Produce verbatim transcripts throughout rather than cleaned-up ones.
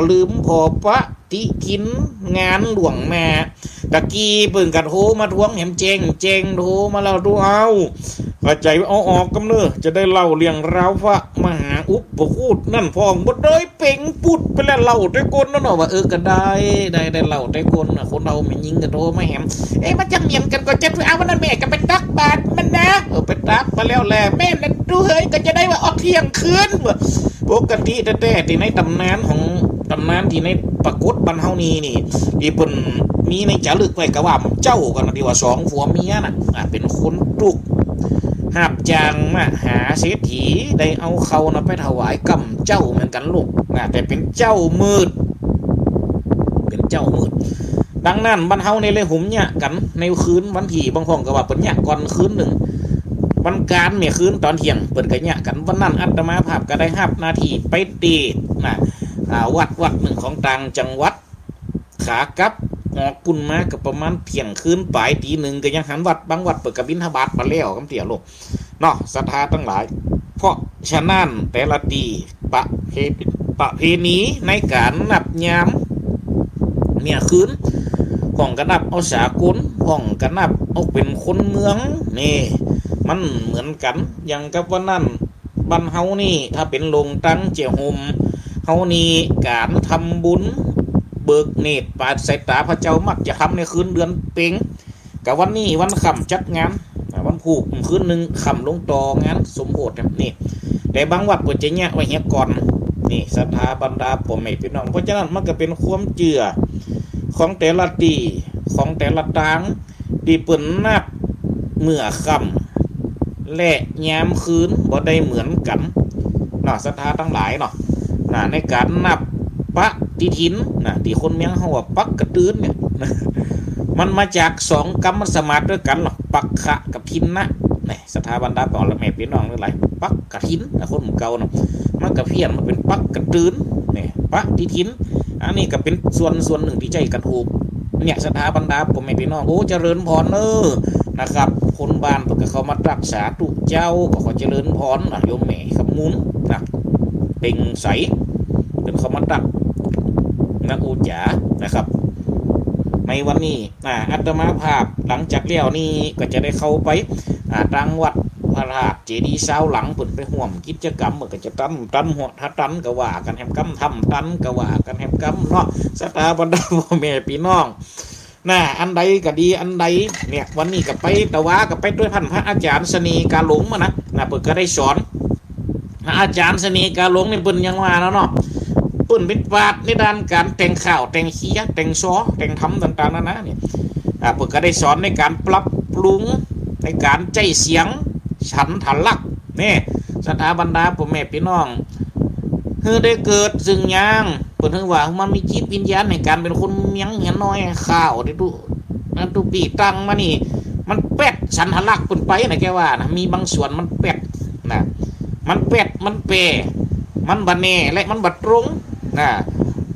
กะลืมผ่อปฏิทินงานล่วงหน้า ตะกี้เปิ้นกะโทรมาทวงแหมแจ้ง แจ้ง โทรมาแล้ว ดูเอา เข้าใจ๋ว่าเอาออกกำเน่อ จะได้เล่าเรื่องราวพระมหาอุปคุตนั่นพ่อง บ่ได้เป๋งปุดไปแล้ว เล่าแต่ก้นนั่นเนาะ ว่าเออ กะได้ ได้ ได้เล่าแต่ก้นน่ะ คนเฒ่าแม่ญิงกะโทรมาแหม เอ๊ะ มันจะเหมือนกั๋นก่อ จะเอาวันนั้นแม่กะไปตักบาตรมันนะ เออ ไปตักมาแล้วแหละ แม่นนะ ดูเฮ้ย กะจะได้ว่าออกเที่ยงคืน ปกติแต๊ๆ ตี้ในต๋ำนานของ ต๋ำนานตี้ในปรากฏบ้านเฮานี่ นี่ ตี้เปิ้นมีในจ๋ารึกไว้กะว่าเจ้ากั๋นนะ ตี้ว่าสองผัวเมียน่ะ อ่า เป๋นคนตุ๊ก ฮับจ้างมหาเศรษฐี ได้เอาข้าวน่ะไปถวายก้ำเจ้าเหมือนกั๋นลูก นะ แต่เป๋นเจ๊ามืด เป๋นเจ๊ามืด ดังนั้นบ้านเฮานี่เลยหุมเยียะกั๋นในคืนวันตี้ บางพ่องกะว่าเปิ้นเยียะก่อนคืนนึ่ง วันก๋านเมื่อคืนต๋อนเที่ยง เปิ้นกะเยียะกั๋น วันนั้นอาตมาภาพกะได้ฮับหน้าตี้ไปเตะ นะ อ่า วัดวัดนึ่งของต่างจังหวัด ขากลับออกปุ้นมากะประมาณเที่ยงคืนป๋าย ตีหนึ่งกะยังหันวัด บางวัดเปิ้นกะบิณฑบาตมาแล้วกำเตี้ยลูก เนาะ ศรัทธาตังหลาย เพราะฉะนั้นแต่ละตี้ประเพ ประเพณีในก๋านนับยามเมื่อคืน พ่องกะนับเอาสากล พ่องกะนับเอาเป๋นคนเมือง นี่ มันเหมือนกั๋น อย่างกับวันนั้น บ้านเฮานี่ ถ้าเป๋นโลงตังเจียโฮมเฮานี่ ก๋านทำบุญเบิกเนตร ปาดสายต๋าพระเจ้า มักจะทำในคืนเดือนเพ็ญ กะวันนี้วันค่ำจัดงาน อ่า วันพูกคืนนึ่งค่ำลงต่องานสมโภชน์นี่ แต่บางวัดเปิ้นจะเยียะไว้เหียก่อน นี่ ศรัทธาบรรดาป้อแม่ปี้น้อง เพราะฉะนั้นมันกะเป๋นความเจื้อของแต่ละตี้ ของแต่ละตาง ตี้เปิ้นนับเมื่อค่ำและยามคืนบ่ได้เหมือนกั๋น เนาะ ศรัทธาตังหลายเนาะ นะ ในก๋านนับปฏิทิน นะ ตี้คนเมืองเฮาว่าปักกะตื่นเนี่ย นะ มันมาจากสองกำมันสมาดด้วยกั๋นเนาะ ปักขะกับทินนะ นี่ ศรัทธาบรรดาป้อแม่ปี้น้องตังหลาย ปักกะถินนะ คนเก่าเนาะ มันกะเพี้ยนมาเป๋นปักกะตื่น นี่ ปฏิทิน อันนี้กะเป๋นส่วน ส่วนนึ่งตี้ใจ๊กะถูก เนี่ย ศรัทธาบรรดาป้อแม่ปี้น้อง โอ้ เจริญพรเน่อ นะครับ คนบ้านเปิ้นกะเข้ามาตักสาธุเจ้า กะขอเจริญพรนะ โยมแม่คำมูลนะ เปล่งใส เปิ้นเข้ามาตักนะ โอ้จ๋า นะครับ ในวันนี้ อ่า อาตมาภาพหลังจากแล้วนี่กะจะได้เข้าไป อ่า ตางวัดพระธาตุเจดีย์ซาวหลัง เปิ้นไปฮ่วมกิจกรรม เปิ้นกะจะตำ ตำหัว ถ้าตันกะว่ากั๋นแหมกำ ทำตันกะว่ากั๋นแหมกำเนาะ ศรัทธาบรรดาป้อแม่ปี้น้อง นะ อันใดกะดี อันใด เนี่ย วันนี้กะไป ตะวากะไปตวยพ่านพระอาจ๋ารย์เสน่ห์กาหลงมานะ นะ เปิ้นกะได้สอน พระอาจ๋ารย์เสน่ห์กาหลงนี่เปิ้นอย่างว่าแล้วเนาะ เปิ้นเป๋นปราชญ์ในด้านก๋านแต่งข่าว แต่งเคีย แต่งซอ แต่งธรรมต่างๆ นานาเนี่ย อ่า เปิ้นกะได้สอนในก๋านปรับปรุง ในก๋านใจ๊เสียงฉันทลักษณ์ นี่ ศรัทธาบรรดาป้อแม่ปี้น้อง หื้อได้เกิดเซิ่งยาง เปิ้นถึงว่ามันมีจิตวิญญาณในก๋านเป๋นคนเมืองเหียน้อย ข่าวตี้ตุ๊ นั้นตุ๊ปี้ตั้งมานี่ มันแป๊ดฉันทลักษณ์เปิ้นไปนะ แกว่านะ มีบางส่วนมันแป๊ดนะ มันแป๊ด มันแปร่ มันบ่แน่และมันบ่ตรงนะ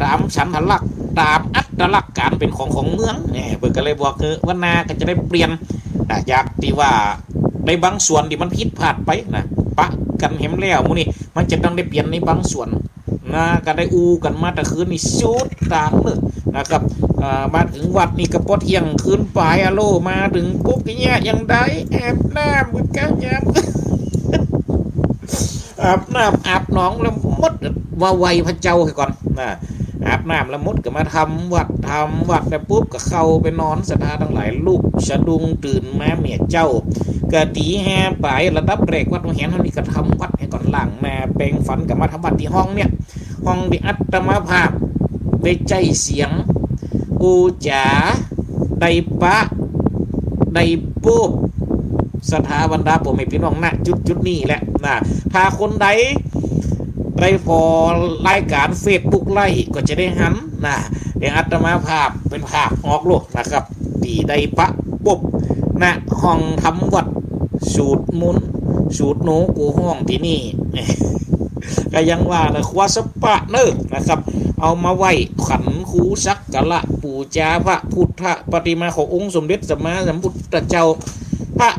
ต๋ามฉันทลักษณ์ ต๋ามอัตลักษณ์ก๋านเป๋นของ ของเมือง เนี่ย เปิ้นกะเลยบอก เออ วันหน้ากะจะได้เปลี่ยนนะ จากตี้ว่าในบางส่วนตี้มันผิดพลาดไปนะ ปะกั๋นแหมแล้ว มื้อนี้มันจะต้องได้เปลี่ยนในบางส่วน นะ กะได้อู้กั๋นมาตะคืนนี่สุดตางเลยนะครับ อ่า มาเถิงวัดนี่กะปอเที่ยงคืนป๋าย อะโล มาเถิงปุ๊บ ตี้เยียะอย่างใด อาบน้ำกะยัง อาบน้ำอาบหนองแล้วหมด มาไหว้พระเจ้าหื้อก่อนนะ อาบน้ำแล้วหมดกะมาทำวัตร ทำวัตรแล้วปุ๊บกะเข้าไปนอน ศรัทธาตังหลาย ลุกสะดุ้งตื่นมาเมื่อเจ๊า กะตี๋ห้าป๋าย ระดับแรกวัดหัวแหนเฮานี่กะทำวัตรหื้อก่อน ล้างหน้าแปรงฟัน กะมาทำวัตรตี้ห้องเนี่ย ห้องตี้อาตมาภาพได้ใจ๊เสียง อู้จ๋า ได้ปะ ได้ปบ ศรัทธาบรรดาป้อแม่ปี้น้อง ณ จุดๆ นี้แหละนะ ถ้าคนใดได้ผ่อรายก๋านเฟซบุ๊กไลฟ์กะจะได้หันนะ เดี๋ยวอาตมาภาพเป๋นภาพออกโลดนะครับ ตี้ได้ปะปบ ณ ห้องทำวัตร สูตรมนต์ สูตรโนกูฮ้องตี้นี่ กะยังว่านะ ครัวสปะเน่อนะครับ เอามาไหว้ขันครู สักการะปู๋จาพระพุทธปฏิมาขององค์สมเด็จสัมมาสัมพุทธเจ้า พระ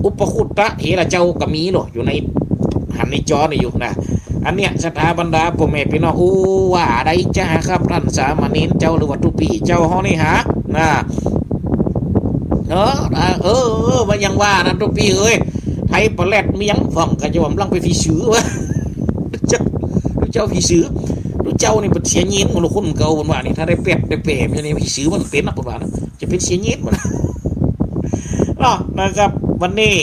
อุปคุตตะเถระเจ้ากะมีโลด อยู่ใน หันในจอนี่อยู่นะ อันเนี้ยศรัทธาบรรดาป้อแม่ปี้น้อง อู้ ว่าใดจ๊ะครับ ต้านสามเณรเจ้า หรือว่าตุ๊ปี้เจ้าเฮานี่หา นะ เออ อ่า เออ เออ มันยังว่านะตุ๊ปี้เอ้ย ไทยปลาแร็ดเมียง พ่องก็จะว่ามันลังไปผีสือวะ ตุ๊เจ้า ตุ๊เจ้าผีสือ ตุ๊เจ้านี่เปิ้นเสียเงินหมดละ คนเก่าเปิ้นว่านี่ ถ้าได้แป๊ดได้แป๊ดอย่างนี้ ผีสือมันเป๋นนะ เปิ้นว่านะ จะเป๋นเสียเงินหมดนะ เนาะ นะครับ วันนี้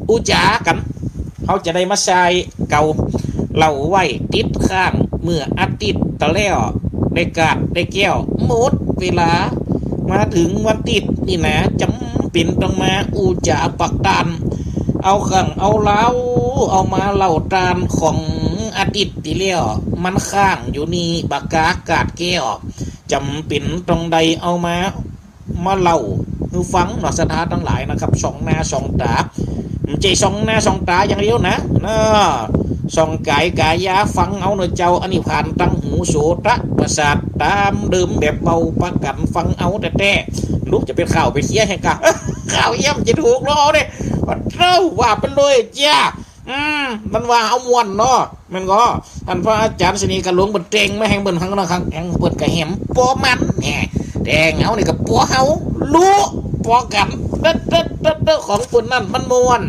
อู้จ๋ากั๋น เฮาจะได้มาใส่เก่า เล่าไว้ติดค้างเมื่ออาทิตย์ตะแล้ว ได้กาดได้แก้ว หมดเวลา มาเถิงวันอาทิตย์นี่นะ จ๋ำเป๋นต้องมาอู้จ๋าปากต้าน เอาเรื่องเอาราว เอามาเล่าต้านของอาทิตย์ตี้แล้ว มันค้างอยู่นี่ บ่ากล้ากาดแก้ว จ๋ำเป๋นต้องได้เอามา มาเล่าหื้อฟังเนาะ ศรัทธาตังหลายนะครับ ส่องหน้าส่องต๋า บ่ใจ้ส่องหน้าส่องต๋าอย่างเดียวนะ นะ ส่องก๋ายก๋ายาฟังเอาเนาะเจ้า อันนี้ผ่านตังหูโสตประสาทต๋ามเดิมแบบเบาประกั๋นฟังเอาแต๊ๆ ลูกจะเป๋นข่าวไปเสียแหงก่ะ ข่าวเยี่ยมจะถูกเนาะเฮาเนี่ย ปะเต้า ว่าไปเลยจ้า อืม มันว่าเฮาม่วนเนาะ แม่นก่อ ต้านพระอาจ๋ารย์เสน่ห์กาหลงเปิ้นแต่งมาแหงเปิ้นหังนะ แหงเปิ้นกะแหมปอมันแหม แต่งเฮานี่กะปอเฮา ฮู้ปอกั๋น เต๊อะๆๆๆ ของเปิ้นนั่นมันม่วน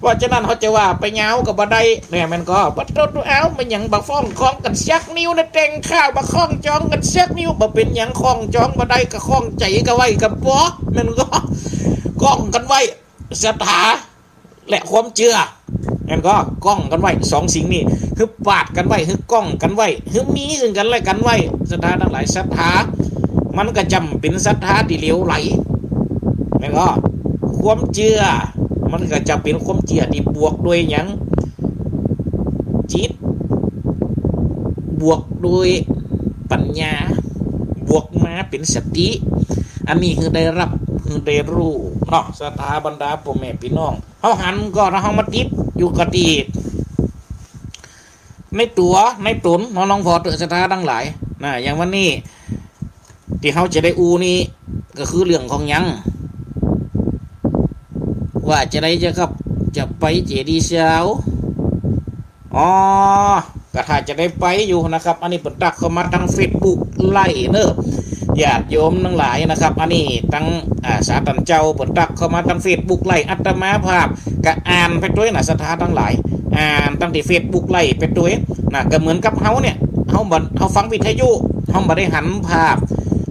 เพราะฉะนั้นเฮาจะว่าไปยาวก็บ่ได้ แหม แม่นก่อ ปะโต เอา มันหยังบ่ฟ้องคล้องกั๋นสักนิ้วนะ แต่งข้าวบ่คล้องจองกั๋นสักนิ้ว บ่เป๋นหยัง คล้องจองบ่ได้ก็คล้องใจ๋ก็ไว้ก็ปอ แม่นก่อ คล้องกั๋นไว้ ศรัทธา และความเจื้อ แม่นก่อ ก้องกั๋นไว้ สองสิ่งนี้ หื้อปาดกั๋นไว้ หื้อก้องกั๋นไว้ หื้อมีซึ่งกั๋นและกั๋นไว้ ศรัทธาตังหลาย ศรัทธา มันก็จ๋ำเป๋นศรัทธาตี้เหลวไหล แม่นก่อ ความเจื้อ มันก็จะเป๋นความเจื้อตี้บวกด้วยหยัง จิต บวกด้วยปัญญา บวกมาเป๋นสติ อันนี้หื้อได้ฮับ หื้อได้ฮู้เนาะ ศรัทธาบรรดาป้อแม่ปี้น้อง เฮาหันก่อ เฮามาติดอยู่กับตี้ ในตั๋วในต๋นเนาะ ลองผ่อเต๊อะ ศรัทธาตังหลาย นะ อย่างวันนี้ ตี้เฮาจะได้อู้นี่ ก็คือเรื่องของหยัง ว่าจะได้จะกับ จะไปเจดีย์ซาว อ๋อ ก็ถ้าจะได้ไปอยู่นะครับ อันนี้เปิ้นตั๊กเข้ามาตังเฟซบุ๊กไลฟ์เนาะ ญาติโยมตังหลายนะครับ อันนี้ตัง อ่า สาตันเจ้าเปิ้นตั๊กเข้ามาตังเฟซบุ๊กไลฟ์ อาตมาภาพก็อ่านไปตวยนะ ศรัทธาตังหลาย อ่านตังตี้เฟซบุ๊กไลฟ์ไปตวยนะ ก็เหมือนกับเฮาเนี่ย เฮาบ่ เฮาฟังวิทยุ เฮาบ่ได้หันภาพ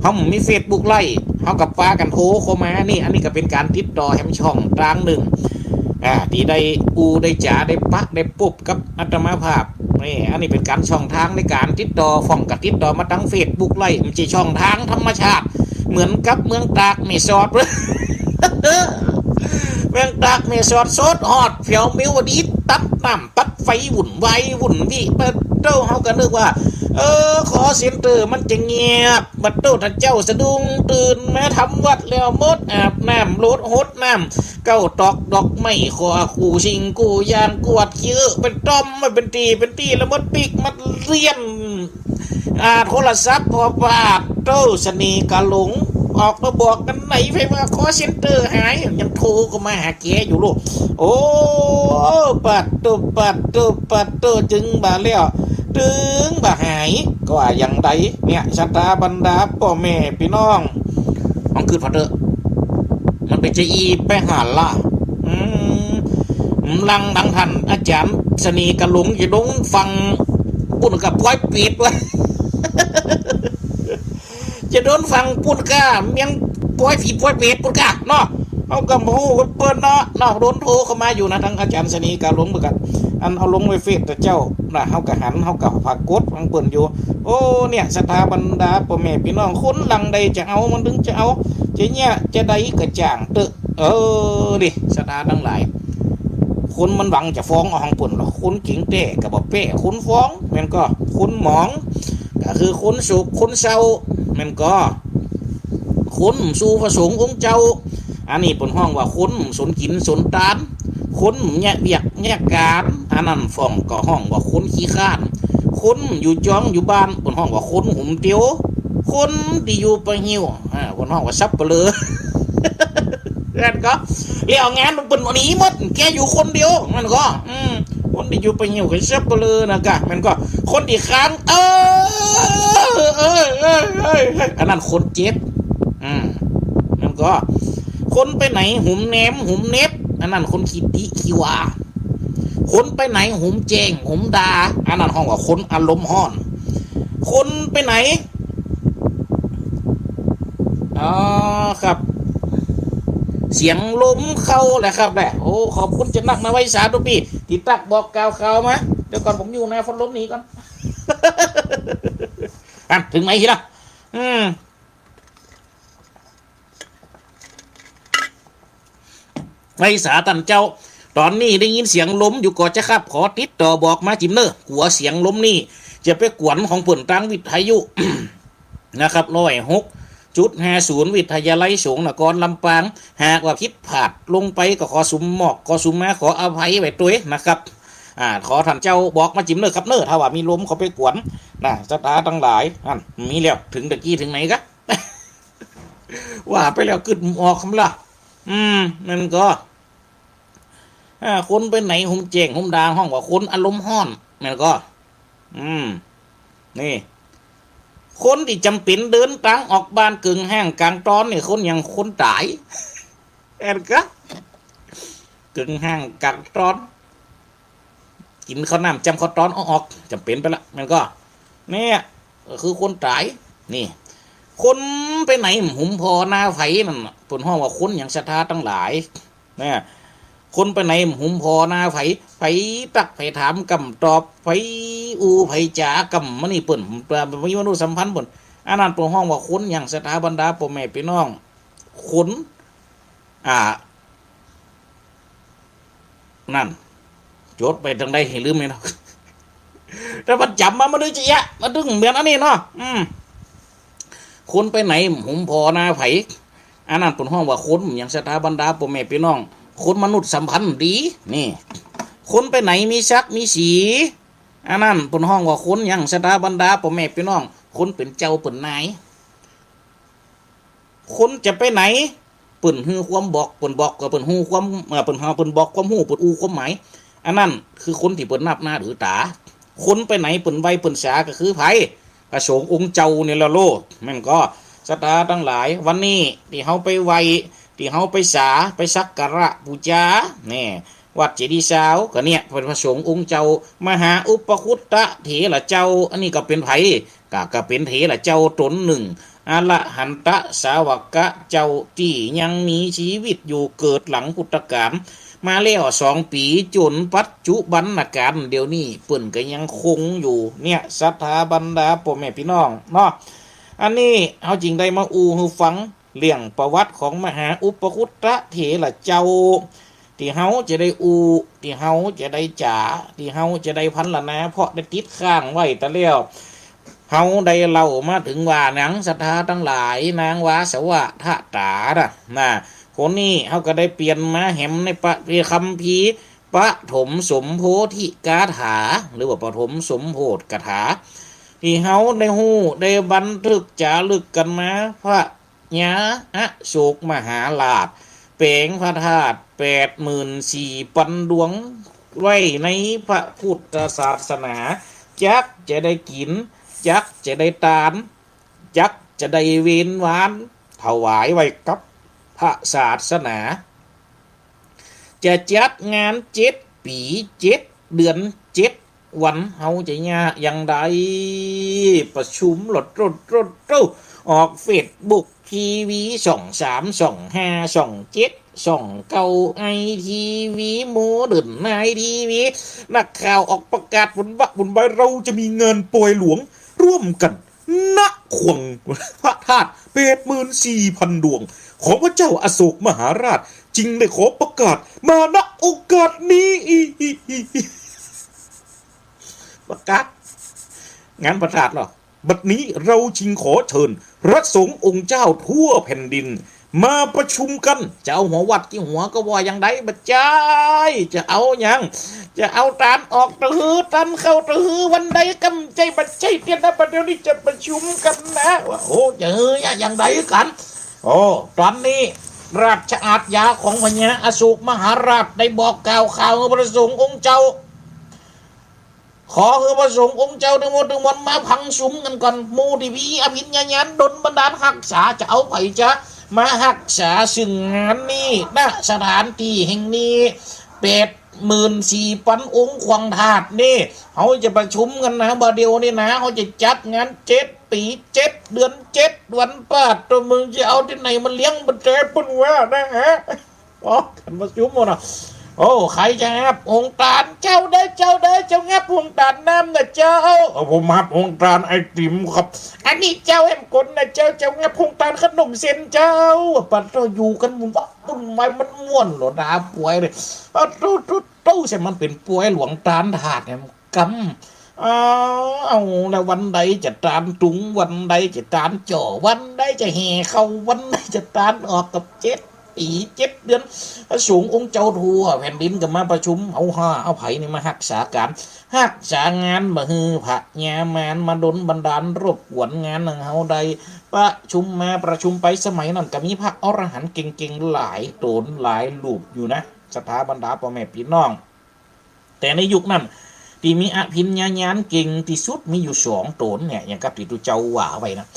เฮาบ่มีเฟซบุ๊กไลฟ์ เฮาก็ปากั๋นโทรเข้ามานี่ อันนี้ก็เป๋นก๋านติดต่อแหมช่องตางนึ่ง อ่า ตี้ได้อู้ได้จ๋า ได้ปะได้ปบกับอาตมาภาพ นี่ อันนี้เป๋นก๋านช่องตางในก๋านติดต่อ พ่องก็ติดต่อมาตังเฟซบุ๊กไลฟ์ บ่ใจ้ช่องตางธรรมชาติ เหมือนกับเมืองตากแม่สอด เมืองตากแม่สอด สดฮอดแผวเมียวดี ตัดน้ำตัดไฟ วุ่นวายวุ่นวี ปะโต เฮาก็นึกว่า เออ คอลเซ็นเตอร์มันจะเงียบ ปะโต ถ้าเจ้าสะดุ้งตื่นมาทำวัตรแล้ว หมดอาบน้ำ โลดหดน้ำ เก๊าตอกดอกไม้ ขอกู้สิ่งกู้อย่าง กวาดขี้เอื้อเป๋นต่อมมาเป๋นตี้เป๋นตี้ แล้วหมดปิ๊กหมดเรียน อ่า โทรศัพท์ พอปาดโต้ เสน่ห์กาหลง ออกมาบอกกั๋นไหน ไผว่าคอลเซ็นเตอร์หาย ยังโทรเข้ามาหาแกอยู่ลูก โอ้ ปาดโต้ ปาดโต้ ปาดโต้ จึงบ่าแล้ว จึงบ่าหาย ก็ว่าอย่างใดเนี่ย ศรัทธาบรรดาป้อแม่ปี้น้อง ลองกึ๊ดผ่อเต๊อะ มันเป๋นจาอี้ไปหันละ อืม ลังดังท่านอาจ๋ารย์เสน่ห์กาหลง จะโดนฟั่งปุ้นก้าปอยเปรตวะ จะโดนฟั่งปุ้นก้า เมียงปอยผีปอยเปรตปุ้นก้าเนาะ เฮาก็บ่ฮู้เปิ้นเนาะ เนาะ โดนโทรเข้ามาอยู่นะ ตังอาจ๋ารย์เสน่ห์กาหลงเหมือนกั๋น อันเอาลงไว้เฟซตะเจ้านะ เฮาก็หัน เฮาก็ปรากฏฟังเปิ้นอยู่ โอ้ เนี่ย ศรัทธาบรรดาป้อแม่ปี้น้อง คนหลังใดจะเอามันตึงจะเอา จะเนี่ยจะใดก็จ้างเต๊อะ เออ นี่ ศรัทธาตังหลาย คนมันหวังจะฟ้องเอาของเปิ้นลอ คนเก๋งแต๊ก็บ่แป๊คนฟ้อง แม่นก่อ คนหมอง ก็คือคนโศกคนเศร้า แม่นก่อ คนสู่พระสงฆ์องค์เจ้า อันนี้เปิ้นฮ้องว่าคนสนกิ๋นสนตาน คนเยียะเวียกเยียะก๋าน อันนั้นพ่องก็ฮ้องว่าคนขี้คร้าน คนอยู่จองอยู่บ้าน เปิ้นฮ้องว่าคนหุมเตียว คนตี้อยู่ปะหิ้ว อ่า เปิ้นฮ้องว่าสัปเหร่อ แม่นก่อ แล้วงานเปิ้นหนีหมด แกอยู่คนเดียว แม่นก่อ อืม คนตี้อยู่ไปเหี่ยวกับสัปเหร่อนะกะ แม่นก่อ คนตี้คาง เออ เออ อันนั้นคนเจ็บ อืม แม่นก่อ คนไปไหนหุมแหนมหุมเน็บ อันนั้นคนขี้ติขี้ว่า คนไปไหนหุมแจ้งหุมด่า อันนั้นฮ้องว่าคนอารมณ์ฮ้อน คนไปไหน อ๋อ ครับ เสียงลมเข้าแหละครับแหละ โอ้ ขอบคุณจะนักนะไว้สาธุปี้ ตี้ตั๊กบอกกล่าวข่าวมา เดี๋ยวก่อนผมอยู่นะ ฝนลมหนีก่อน อ่ะ ถึงไหนทีละ อืม ไว้สาต้านเจ้า ต๋อนนี้ได้ยินเสียงลมอยู่ก่อเจ้าครับ ขอติดต่อบอกมาจิมเน่อ กั๋วเสียงลมนี่จะไปกวนของเปิ้นตางวิทยุ นะครับ ร้อยหกจุดห้าศูนย์ วิทยาลัยสงฆ์นครลำปาง หากว่าผิดพลาดลงไปก็ขอสุมหมอก ขอสุมมา ขออภัยไว้ตวยนะครับ อ่า ขอต้านเจ้าบอกมาจิมเน่อครับเน่อ ถ้าว่ามีลมเข้าไปกวนนะ ศรัทธาตังหลาย อัน มีแล้ว ถึงตะกี้ถึงไหนกะ ว่าไปแล้วกึ๊ดบ่ออกคำละ อืม แม่นก่อ อ่า คนไปไหนหุมแจ้งหุมด่า ฮ้องว่าคนอารมณ์ฮ้อน แม่นก่อ อืม นี่ คนตี้จ๋ำเป๋นเดินตางออกบ้านเกิ่งฮ้างกลางตอนนี่ คนหยัง คนต๋าย แม่นก่อ เกิ่งฮ้างกลางตอน กิ๋นข้าวน้ำจ้ำข้าวตอนออกๆ จ๋ำเป๋นไปละ แม่นก่อ เนี่ย ก็คือคนต๋าย นี่ คนไปไหนหุมผ่อนาใผนั่นน่ะ เปิ้นฮ้องว่าคนหยังศรัทธาตังหลาย นะ คนไปไหนหุมผ่อนาใผ ใผตั๊กใผถามกำตอบ ใผอู้ใผจ๋ากำ มะนี่เปิ้น มีมนุษยสัมพันธ์เปิ้น อันนั้นเปิ้นฮ้องว่าคนหยังศรัทธาบรรดาป้อแม่ปี้น้อง คน อ่า นั่น จดไปตางใดหื้อลืมเลยเนาะ ถ้ามันจ๋ำมา มันเลยจะเอะ มันตึงเหมือนอันนี้เนาะ อืม คนไปไหนหุมผ่อนาใผ อันนั้นเปิ้นฮ้องว่าคนหยังศรัทธาบรรดาป้อแม่ปี้น้อง คนมนุษยสัมพันธ์ดี นี่ คนไปไหนมีศักดิ์มีศรี อันนั้นเปิ้นฮ้องว่าคนหยังศรัทธาบรรดาป้อแม่ปี้น้อง คนเป๋นเจ้าเป๋นนาย คนจะไปไหน เปิ้นหื้อความบอก เปิ้นบอกก็เปิ้นฮู้ความ เอ่อ เปิ้นหา เปิ้นบอกความฮู้ เปิ้นอู้ความหมาย อันนั้นคือคนตี้เปิ้นนับหน้าถือต๋า คนไปไหนเปิ้นไหว้เปิ้นสาก็คือใผ พระสงฆ์องค์เจ้านี่ละโลด แม่นก่อ ศรัทธาตังหลาย วันนี้ตี้เฮาไปไหว้ ตี้เฮาไปสา ไปสักการะปู๋จา แน่ วัดเจดีย์ซาวก็เนี่ย เป๋นพระสงฆ์องค์เจ้า มหาอุปคุตตะเถระเจ้า อันนี้ก็เป๋นใผ ก็ ก็เป๋นเถระเจ้าต๋นนึ่ง อรหันตสาวกะเจ้าตี้ยังมีจีวิตอยู่ เกิดหลังพุทธกาลมาแล้วสองปี๋ จ๋นปัจจุบันกาล เดี๋ยวนี้เปิ้นก็ยังคงอยู่ เนี่ย ศรัทธาบรรดาป้อแม่ปี้น้องเนาะ อันนี้เฮาจึงได้มาอู้หื้อฟังเรื่องประวัติของมหาอุปคุตตะเถระเจ้า ตี้เฮาจะได้อู้ ตี้เฮาจะได้จ๋า ตี้เฮาจะได้พรรณนา เพราะได้ติดค้างไว้ตะแล้ว เฮาได้เล่ามาเถิงว่าหนังศรัทธาตังหลาย นางวาสวะทะต๋านะ นะ คนนี้เฮาก็ได้เปลี่ยนมาแหมในปะ ในคัมภีร์ปฐมสมโพธิกาถา หรือว่าปฐมสมโพธิกาถา ตี้เฮาได้ฮู้ได้บันทึกจ๋ารึกกั๋นมา พระ ญาอโศกมหาราช แป๋งพระธาตุแปดหมื่นสี่ปันดวง ไว้ในพระพุทธศาสนา จักจะได้กิ๋น จักจะได้ตาน จักจะได้เวนวาน ถวายไว้กับพระศาสนา จะจัดงานเจ็ดปี๋เจ็ดเดือนเจ็ดวัน เฮาจะเยียะอย่างใด ประชุมโลดโลดโลดโลด ออกเฟซบุ๊ก ทีวี ช่องสาม ช่องห้า ช่องเจ็ด ช่องเก้า ไอทีวี โมเดิร์น ไอทีวี นักข่าวออกประกาศบนบะบนใบ เราจะมีงานปอยหลวงร่วมกั๋น ณ ขวังพระธาตุแปดหมื่นสี่พันดวง ของพระเจ้าอโศกมหาราช จึงได้ขอประกาศมา ณ โอกาสนี้ ประกาศ งานพระธาตุเหรอ บัดนี้เราจึงขอเชิญพระสงฆ์องค์เจ้าทั่วแผ่นดิน มาประชุมกั๋น จะเอาหัววัดกี่หัวก็ว่าอย่างใด บ่ใจ้ จะเอาหยัง จะเอาตานออกตะหื้อ ตานเข้าตะหื้อ วันใดกำ บ่ใจ้ บ่ใจ้เตี้ยนะ บัดเดี๋ยวนี้จะประชุมกั๋นนะ ว่า โอ้ จะหื้ออย่างใดกั๋น โอ้ ต๋อนนี้ราชอาชญาของพญาอโศกมหาราชได้บอกกล่าวข่าวหื้อพระสงฆ์องค์เจ้า ขอหื้อพระสงฆ์องค์เจ้าตึงหมดตึงมวลมาพังสุมกั๋นก่อน หมู่ตี้มีอภิญญาญาณดลบันดาลฮักษา จะเอาใผจะมาฮักษาเซิ่งงานนี้ ณ สถานตี้แห่งนี้ แปดหมื่นสี่ปันองค์ขว้างธาตุนี่ เฮาจะประชุมกั๋นนะ บ่าเดี่ยวนี้นะ เฮาจะจัดงานเจ็ดปี๋ เจ็ดเดือน เจ็ดวัน ปาดโต มึงจะเอาตี้ไหนมาเลี้ยงบรรดาเปิ้นว่านะฮะ อ๋อ กั๋นประชุมหมดนะ โอ้ ใผจะฮับโฮงตาน เจ้าเด้อ เจ้าเด้อ เจ้าฮับโฮงตานน้ำนะเจ้า เออ ผมฮับโฮงตานไอติมครับ อันนี้เจ้าแหมก๋นนะเจ้า เจ้าฮับโฮงตานขนมเส้นเจ้า ปาดโต อยู่กั๋นหมู่บ้าน ปุ้นไม้มันม่วนหลอดาป่วยเลย เออ ตู้ ตู้ ตู้ เสียมันเป๋นป่วยหลวงตานธาตุเนี่ย กำ อ้าว เอาแล้ววันใดจะตานตุง วันใดจะตานจ่อ วันใดจะแห่เข้า วันใดจะตานออก กับเจ็ดปี๋เจ็ดเดือน พระสงฆ์องค์เจ้าทั่วแผ่นดินก็มาประชุม เอาห้าเอาใผนี่มาฮักษาก๋าน ฮักษางานบ่หื้อพญามารมาดลบันดาลรบกวนงานของเฮาได้ ประชุมมาประชุมไป สมัยนั้นก็มีพระอรหันต์เก่งๆ หลายต๋นหลายรูปอยู่นะ ศรัทธาบรรดาป้อแม่ปี้น้อง แต่ในยุคนั้นตี้มีอภิญญาญาณเก่งตี้สุดมีอยู่สองต๋นเนี่ย อย่างกับตี้ตุ๊เจ้าว่าไว้นะ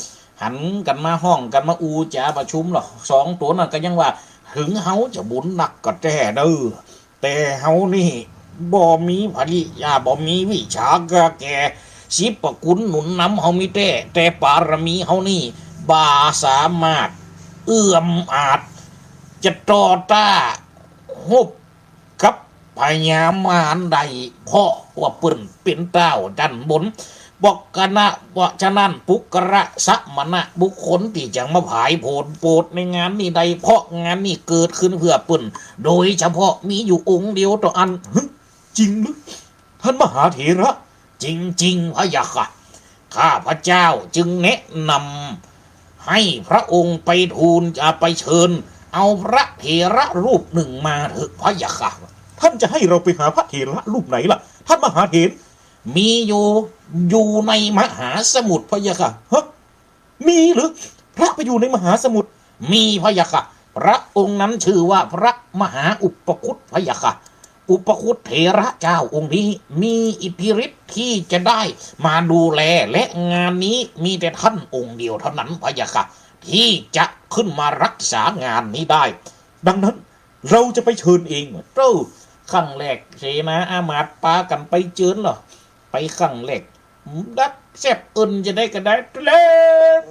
หันกั๋นมาฮ้องกั๋นมาอู้จ๋าประชุมลอ สองต๋นนั้นก็ยังว่า เถิงเฮาจะบุญนักก็แต๊เน่อ แต่เฮานี่บ่มีปริญญา บ่มีวิชาก็แก่ สิบประคุณหนุนนำเฮามีแต๊ แต่ปารมีเฮานี่บ่สามารถเอื้อมอาจจะต่อต้านรบ กับพญามารได้ เพราะว่าเปิ้นเป๋นต้าวด้านบน บอกกะนะ เพราะฉะนั้นปุคคละสมณะบุคคลตี้จะมาผายผลโปรดในงานนี้ได้ เพราะงานนี้เกิดขึ้นเพื่อเปิ้นโดยเฉพาะ มีอยู่องค์เดียวเต้าอั้น หึ จริงหรือ ท่านมหาเถระ จริงๆ พะยะค่ะ ข้าพเจ้าจึงแนะนำให้พระองค์ไปทูล อ่า ไปเชิญเอาพระเถระรูปหนึ่งมาเถิดพะยะค่ะ ท่านจะให้เราไปหาพระเถระรูปไหนล่ะ ท่านมหาเถร มีอยู่ อยู่ในมหาสมุทรพะยะค่ะ ฮะ มีหรือ พระไปอยู่ในมหาสมุทร มีพะยะค่ะ พระองค์นั้นชื่อว่าพระมหาอุปคุตพะยะค่ะ อุปคุตเถระเจ้าองค์นี้มีอิทธิฤทธิ์ที่จะได้มาดูแล และงานนี้มีแต่ท่านองค์เดียวเท่านั้นพะยะค่ะ ที่จะขึ้นมารักษางานนี้ได้ ดังนั้นเราจะไปเชิญเอง เต้า ครั้งแรกเสนาอามาตย์ปากั๋นไปเจิญลอ ไปครั้งแรก ดักแซบเอิ้นจะได้ก็ได้ ตะเลิง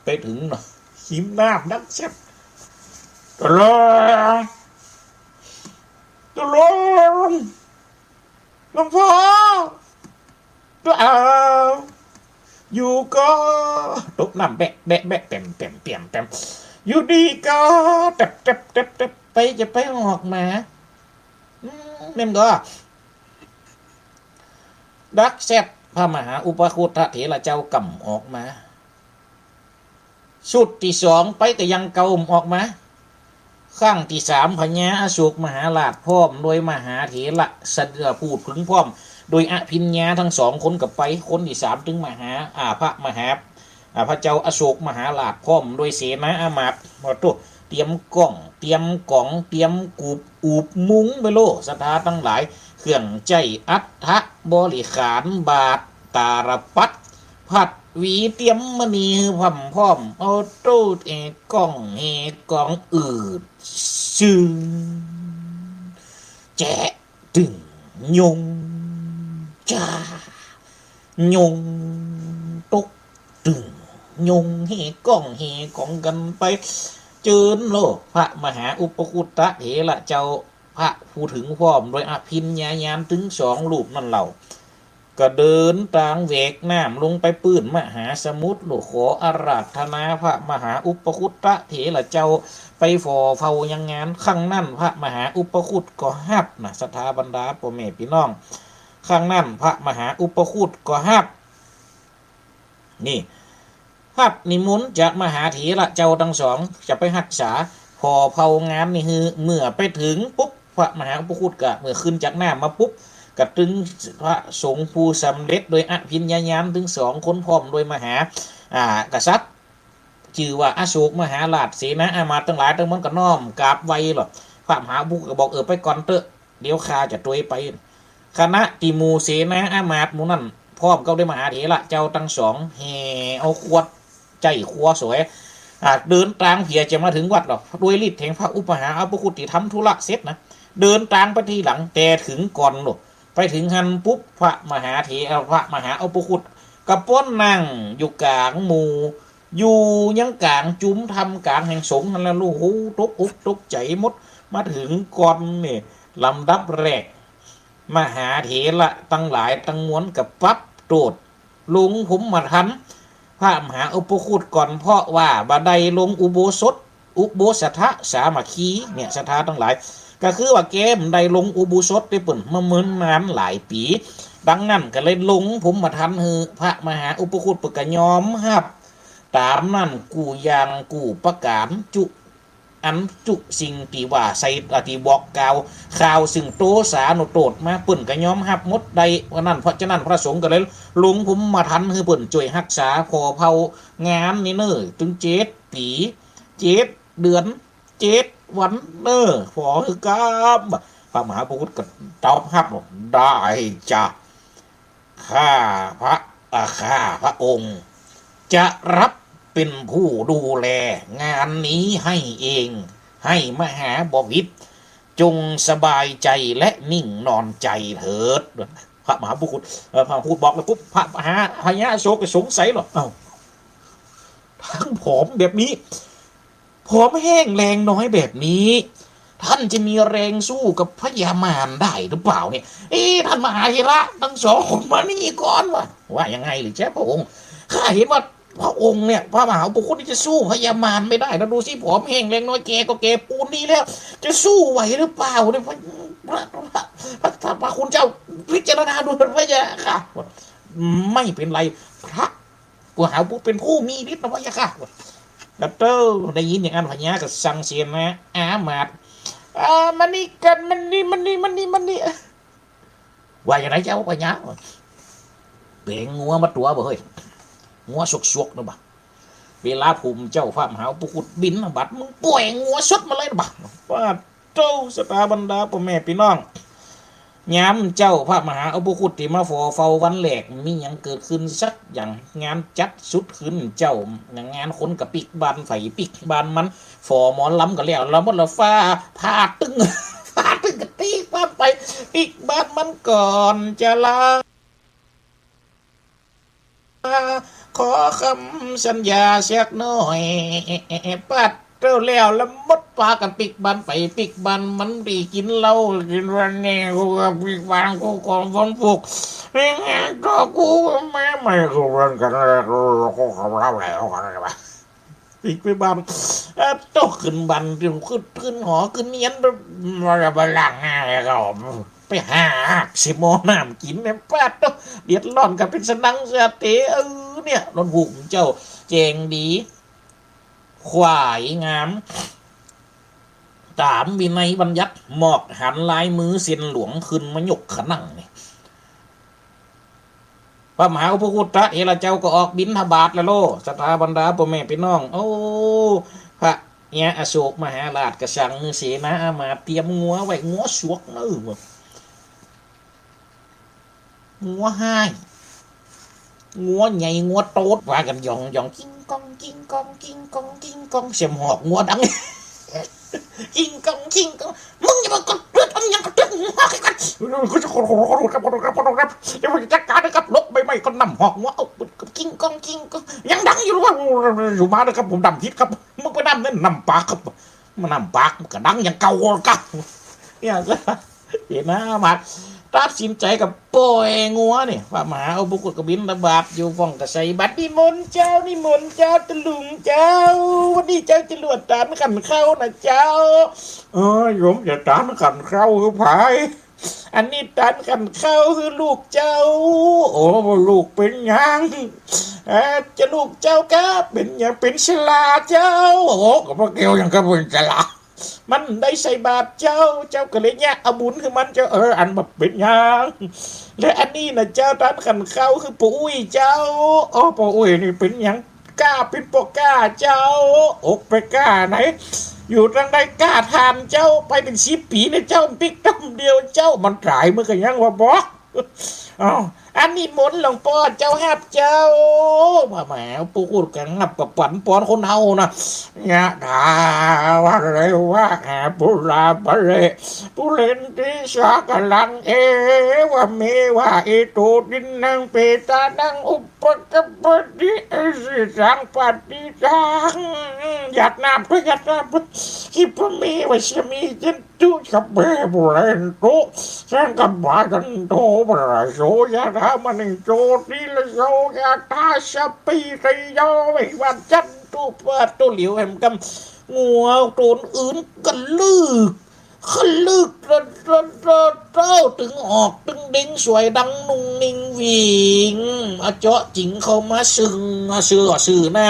ไปเถิงเนาะ หิมน้ำดักแซบ ตะเลิง ตะเลิง หลวงพ่อ ตะเลิง อยู่ก่อ ตกน้ำแบะแบะแบะ แป๋มแป๋มแป๋มแป๋ม อยู่ดีก่อ แต๊บแต๊บแต๊บแต๊บ ใผจะไปออกมา อืม แม่นก่อ ดักแซบ พระมหาอุปคุตเถระเจ้าก่ำออกมา ชุดตี้สองไปก็ยังเก่าบ่ออกมา ครั้งตี้สามพญาอโศกมหาราชพร้อมโดยมหาเถระสะเดือผู้ถึงพร้อมโดยอภิญญาทั้งสองคนก็ไป คนตี้สามตึงมหา อ่า พระมหา อ่า พระเจ้าอโศกมหาราชพร้อมโดยเสนาอามาตย์ โอ้โต เตรียมก้อง เตรียมก๋อง เตรียมกูบ อูบมุ้งไปโล ศรัทธาตังหลาย เครื่องใจ๊อัฐบริขาร บาตรตาลปัตร ผัดหวีเตรียมมณีหื้อพร้อมพร้อม เอาโตแห่ก้องแห่ก๋องอืด ซึ่ง แจะ ตึง ยง จ้า ยง ตก ตึง ยง แห่ก้องแห่ก๋องกั๋นไป เจิญโล พระมหาอุปคุตเถระเจ้า พระผู้ถึงพร้อมโดยอภิญญาญาณตึงสองรูปนั้นเล่า ก็เดินตางแหวกน้ำลงไปปื้นมหาสมุทร โล ขออาราธนาพระมหาอุปคุตเถระเจ้าไปฝ่อเฝ้ายังงาน ครั้งนั้นพระมหาอุปคุตก็ฮับนะ ศรัทธาบรรดาป้อแม่ปี้น้อง ครั้งนั้นพระมหาอุปคุตก็ฮับ นี่ ฮับนิมนต์จากมหาเถระเจ้าตังสอง จะไปฮักษาฝ่อเฝ้างานนี้หื้อ เมื่อไปเถิงปุ๊บ พระมหาอุปคุตก็เมื่อขึ้นจากน้ำมาปุ๊บ ก็ตึงพระสงฆ์ผู้สำเร็จโดยอภิญญาญาณตึงสองคนพร้อมโดยมหา อ่า กษัตริย์ จื้อว่าอโศกมหาราช เสนาอามาตย์ตังหลายตังมวลก็น้อมกราบไหว้โลด พระมหาอุปคุตก็บอก เออ ไปก่อนเต๊อะ เดี๋ยวข้าจะตวยไป คณะตี้หมู่เสนาอามาตย์หมู่นั้น พร้อมกับด้วยมหาเถระเจ้าตังสอง แห่เอาขวด ใจ๊ครัวสวย อ่า เดินตางเผียจะมาเถิงวัดหรอก ด้วยฤทธิ์แห่งพระอุปาหาอุปคุตตี้ทำธุระเสร็จนะ เดินตางไปตี้หลัง แต่เถิงก่อนโลด ไปเถิงหั้นปุ๊บ พระมหาเถ เอ่อ พระมหาอุปคุตก็ป้นนั่งอยู่ก๋างหมู่ อยู่ยังก๋างจุมท่ามก๋างแห่งสงฆ์หั้นแหละ โอ้โห ตกอกตกใจ๋หมด มาเถิงก่อนนี่ ลำดับแรก มหาเถระตังหลายตังมวลก็ปรับโต้ษ ลงพรหมทัณฑ์ พระมหาอุปคุตก่อน เพราะว่าบ่ได้ลงอุโบสถ อุโบสถสามัคคี เนี่ย ศรัทธาตังหลาย ก็คือว่าแกบ่ได้ลงอุโบสถเต๊อะเปิ้น มาเมินนานหลายปี๋ ดังนั้นก็เลยลงพรหมทัณฑ์หื้อ พระมหาอุปคุตเปิ้นก็ยอมฮับ ต๋ามนั้นกู้อย่างกู้ประก๋าน จุ อันจุสิ่งตี้ว่าใส่ อ่า ตี้บอกกล่าว ข่าวซึ่งโตสานุโตษมา เปิ้นก็ยอมฮับหมดได้ เพราะนั้น เพราะฉะนั้นพระสงฆ์ก็เลยลงพรหมทัณฑ์หื้อเปิ้นจ้วยฮักษาผ่อเผ่างานนี้เน่อ ตึงเจ็ดปี๋ เจ็ดเดือน เจ็ดวันเน่อ ผ่อหื้อกำ พระมหาอุปคุตก็ตอบฮับว่า ได้จ้ะ ข้าพระ อ่า ข้าพระองค์ จะรับเป็นผู้ดูแลงานนี้ให้เอง ให้มหาบพิตรจงสบายใจและนิ่งนอนใจเถิด พระมหาอุปคุต เอ่อ พระมหาอุปคุตบอกแล้วปุ๊บ พระมหา พญาอโศกก็สงสัยหรอก เอ้า ทั้งผอมแบบนี้ ผอมแห้งแรงน้อยแบบนี้ ท่านจะมีแรงสู้กับพญามารได้หรือเปล่าเนี่ย เอ๊ะ ท่านมหาเถระตังสอง มานี่ก่อนวะ ว่ายังไงหรือเจ้าพระองค์ ข้าเห็นว่าพระองค์เนี่ย พระมหาอุปคุตนี่จะสู้พญามารไม่ได้นะ ดูสิ ผอมแห้งแรงน้อย แก่ก็แก่ปูนนี้แล้ว จะสู้ไหวหรือเปล่าเนี่ย พระ พระ พระ พระ พระคุณเจ้าพิจารณาดูเถิดพระเจ้าค่ะ ไม่เป็นไร พระ มหาอุปคุตเป็นผู้มีฤทธิ์นะพระเจ้าค่ะ แล้วเต้อได้ยินอย่างนั้น พญาก็สั่งเสนาอามาตย์ อ่า มานี่กัน มานี่ มานี่ มานี่ มานี่ ว่าอย่างไรเจ้าพญา แป๋งงัวมาตั๋วบ่เฮ้ย งัวสวกๆ นะบ่ะ เวลาผู้เจ้าพระมหาอุปคุตบิณฑบาต มึงแป๋งงัวสดมาเลยนะบ่ะ ว่า โต้ ศรัทธาบรรดาป้อแม่ปี้น้อง ยามเจ้าพระมหาอุปคุตตี้มาผ่อเผ่าวันแรก มีหยังเกิดขึ้นสักอย่าง งานจัดสุดขึ้นเจ้า งานคนก็ปิ๊กบ้านใผปิ๊กบ้านมัน ผ่อหมอลำก็แล้ว แล้วหมดละ ฟ้าผ่าตึ้ง ฟ้าตึ้งก็ปิ๊กบ้านใผปิ๊กบ้านมันก่อนจะลา ขอคำสัญญาสักหน่อย ปัดเต้าแล้วละหมด ปากั๋นปิ๊กบ้านใผปิ๊กบ้านมัน ตี้กิ๋นเหล้ากิ๋นวันนี้ กูก็ปิ๊กบ้านกูก่อนฝนตก นี่ไงก็กูแม่ไม่กูวันกันแล้ว กูก็เล่าแล้วกันนะ ปิ๊กไปบ้าน เอ่อ ตกขึ้นบ้าน ขึ้น ขึ้นหอ ขึ้นเฮียน ไป ไปล้างหน้าแล้วก็ไปหาหากใส่หม้อน้ำกิ๋นเนี่ย ปาดโต้ เดือดร้อนกั๋นเป๋นสะนังสะเต๋ เออ เนี่ย หลวงปู่เจ้าแจ้งดี ขวายงาม ต๋ามวินัยบัญญัติ หมอกหันลายมือเส้นหลวงขึ้นมายกขะนั่งนี่ พระมหาอุปคุตตะเถระเจ้าก็ออกบิณฑบาตแล้วโล ศรัทธาบรรดาป้อแม่ปี้น้อง โอ้ พระยาอโศกมหาราชก็สั่งหื้อเสนาอามาตย์เตรียมงัวไว้ งัวสวกเน่อ งัวฮ้าย งัวใหญ่ งัวโตด ว่ากั๋นหย่องหย่อง กิ้งก้อง กิ้งก้อง กิ้งก้อง กิ้งก้อง เสียงหอกงัวดัง กิ้งก้อง กิ้งก้อง มึงอย่ามากระเตื้อง มึงอย่ากระเตื้อง มึงหอกไอ้กั๋น ขอโทษครับ ขอโทษครับ ขอโทษครับ เดี๋ยวผมจะจัดการนะครับ ลบใบไม้ก็นำหอกงัว เอ้า กิ้งก้อง กิ้งก้อง ยังดังอยู่หรือว่า อยู่มานะครับ ผมดำทิศครับ มึงไปดำนั่นนำปากครับ มันนำปาก มันก็ดังอย่างเก่าครับ เนี่ย เสนาอามาตย์ตัดสินใจ๋กับป่อยงัวนี่ พระมหาอุปคุตก็บิณฑบาตอยู่ พ่องก็ใส่บาตร นิมนต์เจ้า นิมนต์เจ้า ตะลุงเจ้า วันนี้เจ้าจะลวดตานขันข้าวนะเจ้า เออ โยมจะตานขันข้าวหื้อใผ อันนี้ตานขันข้าวหื้อลูกเจ้า โอ้ ลูกเป๋นหยัง เอ่อ จะลูกเจ้าก็เป๋นหยัง เป๋นชราเจ้า โอ้ ก็บ่เกี่ยวหยังกับเป๋นชรา มันได้ใส่บาตรเจ้า เจ้าก็เลยเยียะเอาบุญหื้อมันเจ้า เออ อันบ่เป๋นหยัง และอันนี้นะเจ้า ตานขันข้าวหื้อป้ออุ๊ยเจ้า อ๋อ ป้ออุ๊ยนี่เป๋นหยัง ก้าเป๋นป้อก้าเจ้า อกไปก้าไหน อยู่ตางใด ก้าถามเจ้า ไปเป๋นสิบปี๋เนี่ยเจ้า ปิ๊กต้ำเดียวเจ้า มันต๋ายเมื่อก็ยังว่าบอก เอ้า อันนิมนต์หลวงป้อเจ้าฮับเจ้า พระมหาปุคคุตกะฮับกะปั๋นปอนคนเฮานะ ยะถา วะริวะหาปูรา ปะริ ปูเรนติ สาคะรัง เอวะเมวะ อิโต ทินนัง เปตานัง อุปะกัปปะติ อิสิตัง ปัตถิตัง หยาดน้ำไป หยาดน้ำไป คิปะเมวะสะมิชฌันตุ สัพเพ ปูเรนตุ สังกัปปะ จันโท ปะระโส ยะถา มะณิ โชติระโส ยะถา สัพพีติโย วิวัชชันตุ ปะตุ เหลียวแหมกำ งัวโตนอื่นกะลึก กะลึก เต้า เต้า เต้า เต้า ตึงออกตึงเด้งสวยดังนุ่งนิ่งหวิง อะเจาะจิงเข้ามาซึ่ง อะ ซื่อ อะ ซื่อนะ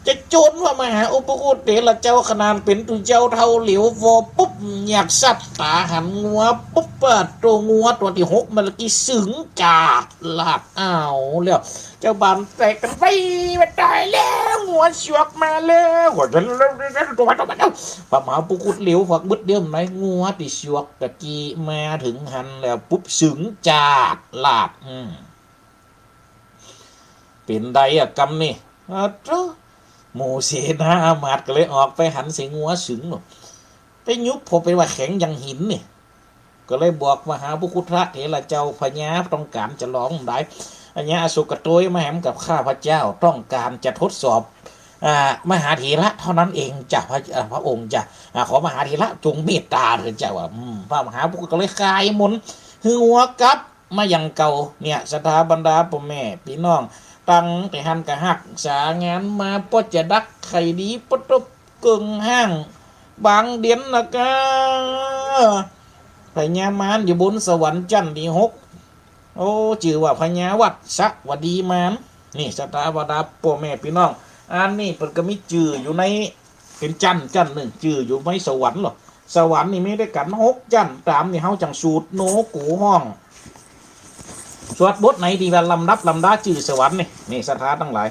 จะจวนว่ามหาอุปคุตเถระเจ้าขนาดเป๋นตุ๊เจ้าเฒ่าเหลียว วอปุ๊บ อยากสัตว์ต๋าหันงัวปุ๊บ ปะโต งัวตั๋วตี้หกเมื่อกี้ซึ่งจาดลาด อ้าว แล้ว เจ้าบ้านแตกกั๋นไป ว่าต๋ายแล้ว งัวสวกมาแล้ว ว่าฉันแล้ว ตัวมัน ตัวมัน พระมหาปุคคุตเหลียว ฝักบึดเดียวไหน งัวตี้สวกตะกี้มาเถิงหั้นแล้วปุ๊บ ซึ่งจาดลาด อืม เป๋นใดอะกำนี่ อะโธ่ หมู่เสนาอามาตย์ก็เลยออกไปหันเสียงัวซึ่งเนาะ ไปยุบพอไปว่าแข็งอย่างหินนี่ ก็เลยบอกมหาปุคคุตเถระเจ้า พญาต้องก๋านจะลองได้ พญาอโศกโตยมาแหมกับข้าพเจ้า ต้องก๋านจะทดสอบ อ่า มหาเถระเท่านั้นเองจ้ะ พระ อ่า พระองค์จ้ะ อ่า ขอมหาเถระจงเมตตาเถิดเจ้า อ่ะ อืม พระมหาปุคคุตก็เลยคายมนต์ หื้องัวกลับ มาอย่างเก่า เนี่ย ศรัทธาบรรดาป้อแม่ปี้น้อง ตั้งแต่หั้นก็ฮักษางานมา ป้อจะดักใค่ดี ป้อตบเกิ่งฮ้าง บางเดียนนะกา พญามารอยู่บนสวรรค์จั๊นตี้หก โอ้ จื้อว่าพญาวัสสะวดีมาร นี่ ศรัทธาบรรดาป้อแม่ปี้น้อง อันนี้เปิ้นก็มีจื้ออยู่ใน เป๋นจั๊น จั๊นนึ่ง จื้ออยู่ในสวรรค์เหรอ สวรรค์นี่มีด้วยกั๋นหกจั๊น ต๋ามนี่เฮาจั่งสูตรโนกูฮ้อง สวดบทไหนตี้ว่าลำดับลำดาจื้อสวรรค์นี่ นี่ศรัทธาตังหลาย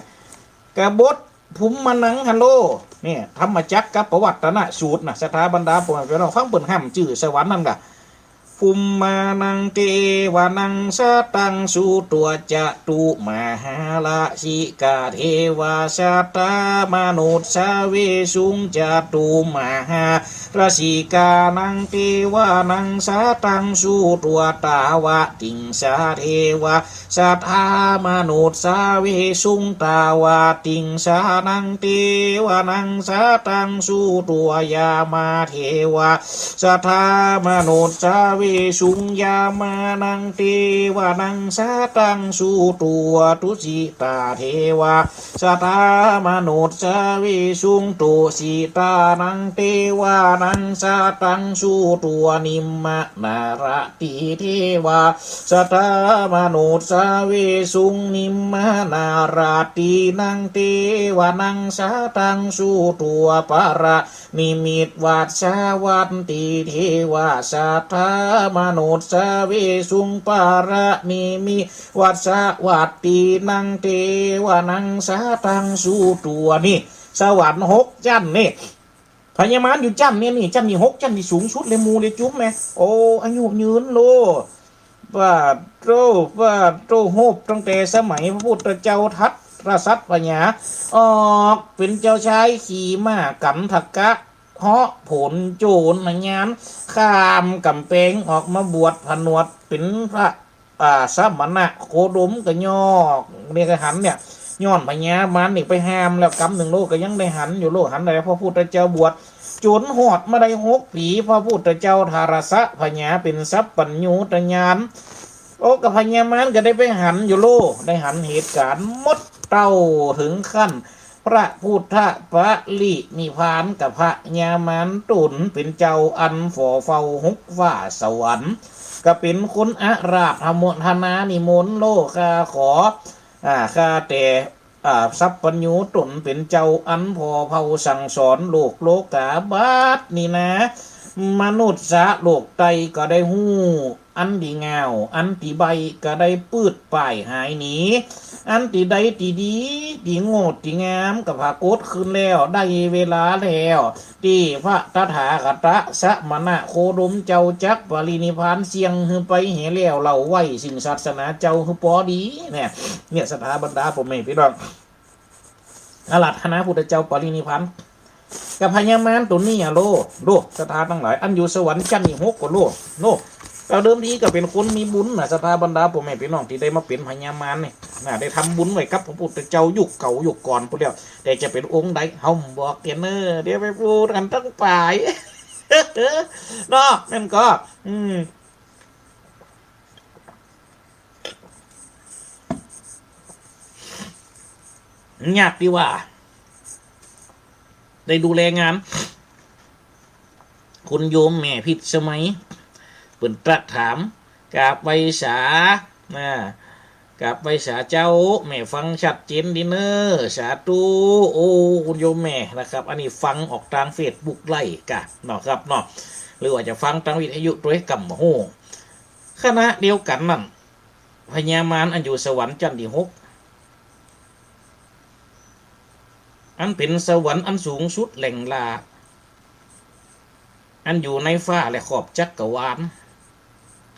กะบทภุมมานัง ฮัลโหล นี่ ธัมมจักกัปปวัตตนสูตรนะ ศรัทธาบรรดาป้อแม่ปี้น้อง ฟังเปิ้นฮ่ำจื้อสวรรค์นั่นกะ ภุมมานัง เตวานัง สะตัง สุตัว จะตุมหาราชิกา เทวา สัตถามนุสสาเวสุง จะตุมหาราชิกานัง เตวานัง สะตัง สุตัว ตาวะติงสา เทวา สัตถามนุสสาเวสุง ตาวะติงสานัง เตวานัง สะตัง สุตัว ยามา เทวา สัตถามนุสสาเวสุง ยามานัง เตวานัง สะตัง สุตัว ตุสิตา เทวา สัตถามนุสสาเวสุง ตุสิตานัง เตวานัง สะตัง สุตัว นิมมะนารา ติ เทวา สัตถามนุสสาเวสุง นิมมะนาราตินัง เตวานัง สะตัง สุตัว ปาระนิมิตวัสสะวัตติ เทวา สัตถามนุสสาเวสุง ปาระนิมิตวัสสะวัตตินัง เตวานัง สะตัง สุตัว นี่ สวรรค์หกจั๊นนี่ พญามารอยู่จั๊นเนี่ยนี่ จั๊นตี้หก จั๊นตี้สูงสุดเลย หมู่เลยจุ๊มแหม โอ้ อายุยืนโล ปาโตร ปาโตร ฮูบตั้งแต่สมัยพระพุทธเจ้าทัตตสัตว์พญา ออกเป๋นเจ้าชายขี่ม้ากันทกะ เหาะผลโจรนะยาน ข้ามก๋ำแปงออกมาบวชผนวดเป๋นพระ อ่า สมณะโคดมก็ยอก เนี่ยก็หันเนี่ย ย้อนพญามารนี่ไปห้ามแล้วกำนึ่งโล ก็ยังได้หันอยู่โล หันได้พระพุทธเจ้าบวช จ๋นฮอดมาได้หกปี๋ พระพุทธเจ้าทาสสะพญาเป๋นสัพพัญญูตญาณ โอ้ ก็พญามารก็ได้ไปหันอยู่โล ได้หันเหตุก๋ารณ์หมดเต้าเถิงขั้น พระพุทธปรินิพพานกับพญามารต๋นเป๋นเจ้าอันฝ่อเฝ้าฮกฟ้าสวรรค์ ก็เป๋นคนอาราธโมทนานิมนต์โล ข้าขอ อ่า ข้าแต่ อ่า สัพพัญญูต๋นเป๋นเจ้าอันผ่อเผ่าสั่งสอนโลกโลกา บัดนี้นา มนุษย์โลกใต้ก็ได้ฮู้ อันตี้เหง้า อันตี้ใบ้ ก็ได้ปืดป่ายหายหนี อันตี้ใดตี้ดี ตี้โง่ ตี้งาม ก็ผากฏขึ้นแล้ว ได้เวลาแล้ว ตี้พระตถาคตะสมณะโคดมเจ้าจักปรินิพพาน เสี้ยงหื้อไปแหมแล้ว เล่าไว้ซึ่งศาสนาเจ้าหื้อปอดี เนี่ย เนี่ย ศรัทธาบรรดาพ่อแม่พี่น้อง อาราธนาพุทธเจ้าปรินิพพาน กับพญามารตั๋วนี้อะโล โล ศรัทธาตังหลาย อันอยู่สวรรค์จั๊นตี้หกก็โล โล ก็เดิมทีก็เป๋นคนมีบุญนะ ศรัทธาบรรดาพ่อแม่พี่น้องตี้ได้มาเป๋นพญามารนี่นะ ได้ทำบุญไว้กับพระพุทธเจ้ายุคเก่ายุคก่อนพู้นแล้ว แต่จะเป๋นองค์ใด เฮาบ่บอกแก่เน้อ เดี๋ยวไปพูดกั๋นตังป๋าย เนาะ แม่นก่อ อืม ยากตี้ว่า ได้ดูแลงาน คุณโยมแม่พิสมัย เปิ้นตรัสถาม กราบไหว้สา นะ กราบไหว้สาเจ้า แม่ฟังชัดเจนดีเน้อ สาธุ โอ้ คุณโยมแม่นะครับ อันนี้ฟังออกตางเฟซบุ๊กไลฟ์ก่ะเนาะครับเนาะ หรือว่าจะฟังตางวิทยุตวยก็บ่ฮู้ ขณะเดียวกั๋นนั้น พญามารอันอยู่สวรรค์จั๊นตี้หก อันเป๋นสวรรค์อันสูงสุดแหล่งหล้า อันอยู่ในฟ้าและขอบจักรวาล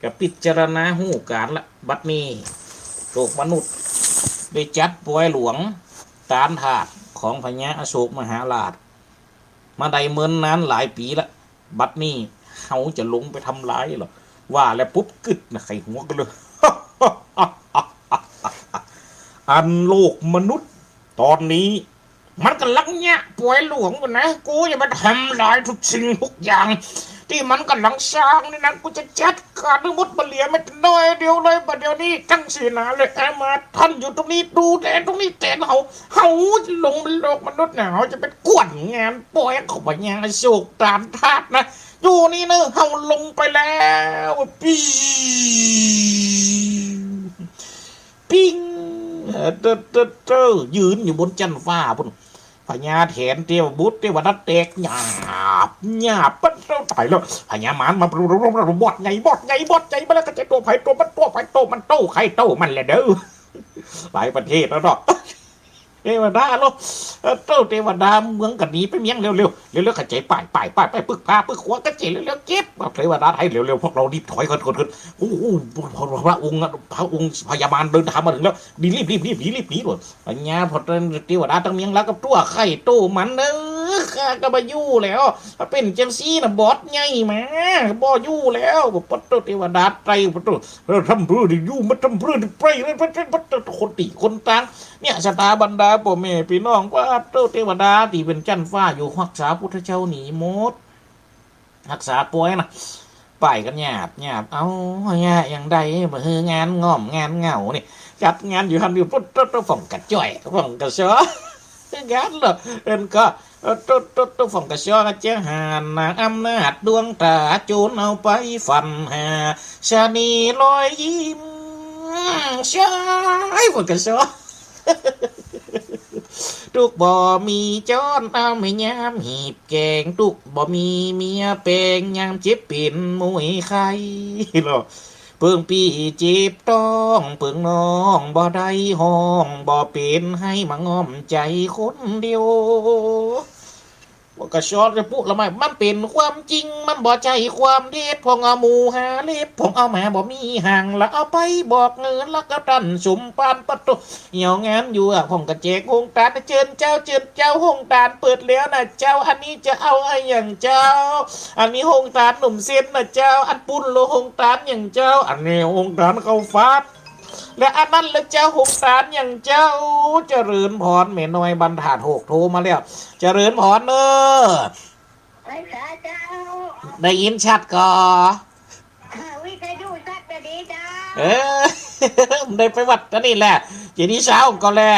ก็พิจารณาฮู้ก๋านละ บัดนี้โลกมนุษย์ได้จัดปอยหลวงตานธาตุของพญาอโศกมหาราช มาได้เมินนานหลายปี๋ละ บัดนี้เฮาจะลงไปทำลายเหรอ ว่าแล้วปุ๊บกึ๊ดนะ ใค่หัวกั๋นเลย อันโลกมนุษย์ต๋อนนี้ มันก่ำลังเยียะปอยหลวงอยู่นะ กูจะมาทำลายทุกสิ่งทุกอย่าง ตี้มันก่ำลังสร้างนี่นะ กูจะจัดก๋านหื้อหมด บ่เหลือแม้แต่น้อยเดียวเลย บ่าเดี่ยวนี้ตังเสนาและอามาตย์ท่านอยู่ตรงนี้ ดูแลตรงนี้แตนเฮา เฮาจะลงไปโลกมนุษย์นะ เฮาจะไปกวนงานปอยของพญาอโศกตานธาตุนะ อยู่นี่เน้อ เฮาลงไปแล้ว ปิ๊ง ปิ๊ง เออ เต๊อะ เต๊อะ เต๊อะ ยืนอยู่บนจั๊นฟ้าปู๊น พญาแถนเทพบุตรเทวทัตแตกหยาบ หยาบ ปัดเต้าต๋ายแล้ว พญามารมา บอดใหญ่ บอดใหญ่ บอดใหญ่ มาแล้ว ก็จะโต้ใผโต้มัน โต้ใผโต้มัน โต้ใผโต้มันแหละเด้อ หลายประเทศแล้วเนาะ เทวดาเนาะ เออ เต้าเทวดาเมืองก็หนีไปเมียง เร็วๆ เร็วๆ เข้าใจ๋ ไปไปไปไป ปึกพาปึกขวาเข้าใจ๋ เร็วๆ เก็บ เทวดาไทย เร็วๆ พวกเรารีบถอยก่อน ก่อน ก่อน โอ้โห พระองค์อะ พระองค์พญามารเดินทางมาถึงแล้ว รีบรีบรีบรีบรีบหนีด่วน พญาพอเทวดาตังเมียงลาวกับตั๋วใผโต้มันเน้อ ข้าก็บ่อยู่แล้ว เป๋นจังซี้นะ บอดใหญ่มา บ่อยู่แล้ว ปัดเต้าเทวดาไตร ปัดเต้า เออ ทำเปื้อได้อยู่ มาทำเปื้อได้ไป ไป ไป ไป ไป คนตี้คนตาง เนี่ย ศรัทธาบรรดาป้อแม่ปี้น้อง ว่าเต้าเทวดาตี้เป๋นจั๊นฟ้าอยู่ฮักษาพุทธเจ้าหนีหมด ฮักษาปอยนะ ไปกั๋นหยาบหยาบ เอ้า เยียะอย่างใด บ่หื้องานง่อมงานเหงานี่ จัดงานอยู่หั้นอยู่ ปุ๊ด ตุ๊ด ตุ๊ด ฝ่องกระจ้อย ฝ่องกระซ้อ งานเหรอ เอิ้นก็ เออ ตุ๊ด ตุ๊ด ตุ๊ด ฝ่องกระซ้อ เจ้าหานนางอำนาจดวงต๋า โจรเอาไปฟันหา ชะนีรอยยิ้ม ใช่ ฝ่องกระซ้อ ตุ๊กบ่มีจ้อน เอาแม่ยามหีบแกง ตุ๊กบ่มีเมียแปง ยามเจ็บเป๋นมวยไข้ เนาะ เปิงปี้เจ็บต๊อง เปิงน้องบ่ได้ฮ้อง บ่เป๋น หื้อมาง่อมใจ๋คนเดียว ก็ซ้อจะปุ๊ละไม มันเป๋นความจริง มันบ่ใจ้ความเท็จ พ่องเอาหมูหาเล็บ พ่องเอาหมาบ่มีหาง แล้วเอาไปบอกเงิน แล้วก็ต้านสมภาร ปัดโต้ เหี่ยวงานอยู่อะ พ่องก็แจกโฮงตาน เจิญเจ้า เจิญเจ้า โฮงตานเปิดแล้วนะเจ้า อันนี้จะเอาอะหยังเจ้า อันนี้โฮงตานหนมเส้นนะเจ้า อันปู้นละโฮงตานหยังเจ้า อันนี้โฮงตานข้าวฟาด และอันนั้นละเจ้า โฮงตานหยังเจ้า เจริญพร แม่น้อยบ้านธาตุโฮกโทรมาแล้ว เจริญพรเน้อ ไหว้สาเจ้า ได้ยินชัดก่อ อ่า วิทยุชัดจะดีเจ้า เออ ได้ไปวัดอันนี้แหละ เจดีย์เช้าก่อนแหละ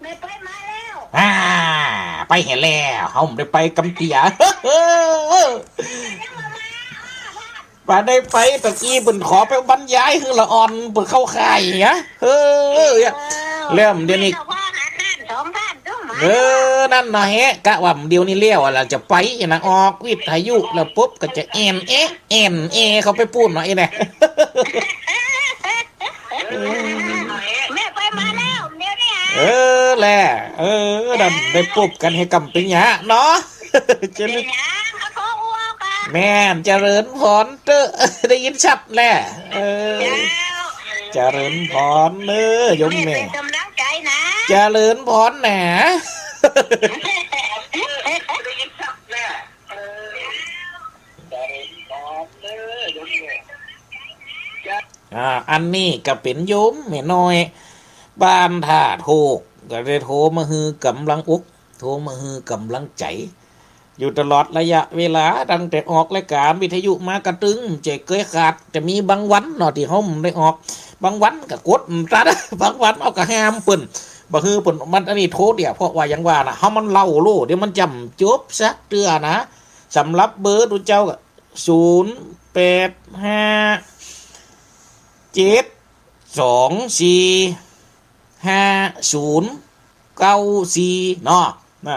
ได้ไปมาแล้ว อ่า ไปแหมแล้ว เฮาได้ไปกำเตีย ยังบ่มา บ่ได้ไป ตะกี้เปิ้นขอไปบรรยายหื้อละอ่อน เปิ้นเข้าค่ายหยัง เออ แล้วเดี๋ยวนี้ แม่ก็ว่าหาท่านสองท่านก็มา เออ นั่นน่ะแฮะ กะว่าเดี๋ยวนี้แล้วอะล่ะ จะไปนะ ออกวิทยุแล้วปุ๊บก็จะแอนแอะ แอนแอะเข้าไปปู๊นเนาะ ไอ้เนี่ย แม่ไปมาแล้ว เดี๋ยวนี้อะ เออ แหละ เออ นั่น ได้ปบกั๋นหื้อก่ำเป๋นหยาเนาะ เจ๋ง เป๋นหยา เขาขออวดกั๋น แม่น เจริญพรเต๊อะ ได้ยินชัดแหละ เออ เจ้า เจริญพรเน้อ โยมแม่ แม่เป๋นก๋ำลังใจ๋นะ เจริญพรนะ ได้ยินชัดแหละ เออ เจริญพรเน้อ โยมแม่ อ่า อันนี้ก็เป๋นโยมแม่น้อย บ้านท่าโทก ก็ได้โทรมาหื้อก๋ำลังอก โทรมาหื้อก๋ำลังใจ๋ อยู่ตลอดระยะเวลา ตั้งแต่ออกรายก๋านวิทยุมาก็ตึง จะเกยขาด จะมีบางวันเนาะ ตี้เฮาบ่ได้ออก บางวันก็กดตัด บางวันเฮาก็ห้ามเปิ้น บ่หื้อเปิ้น มันอันนี้โทษเดียว เพราะว่าอย่างว่านะ เฮามันเล่าโลด เดี๋ยวมันจำจบสักเตื้อนะ สำหรับเบอร์ตุ๊เจ้าก็ ศูนย์ แปด ห้า เจ็ด สอง สี่ ห้า ศูนย์ เก้า สี่ เนาะ นะ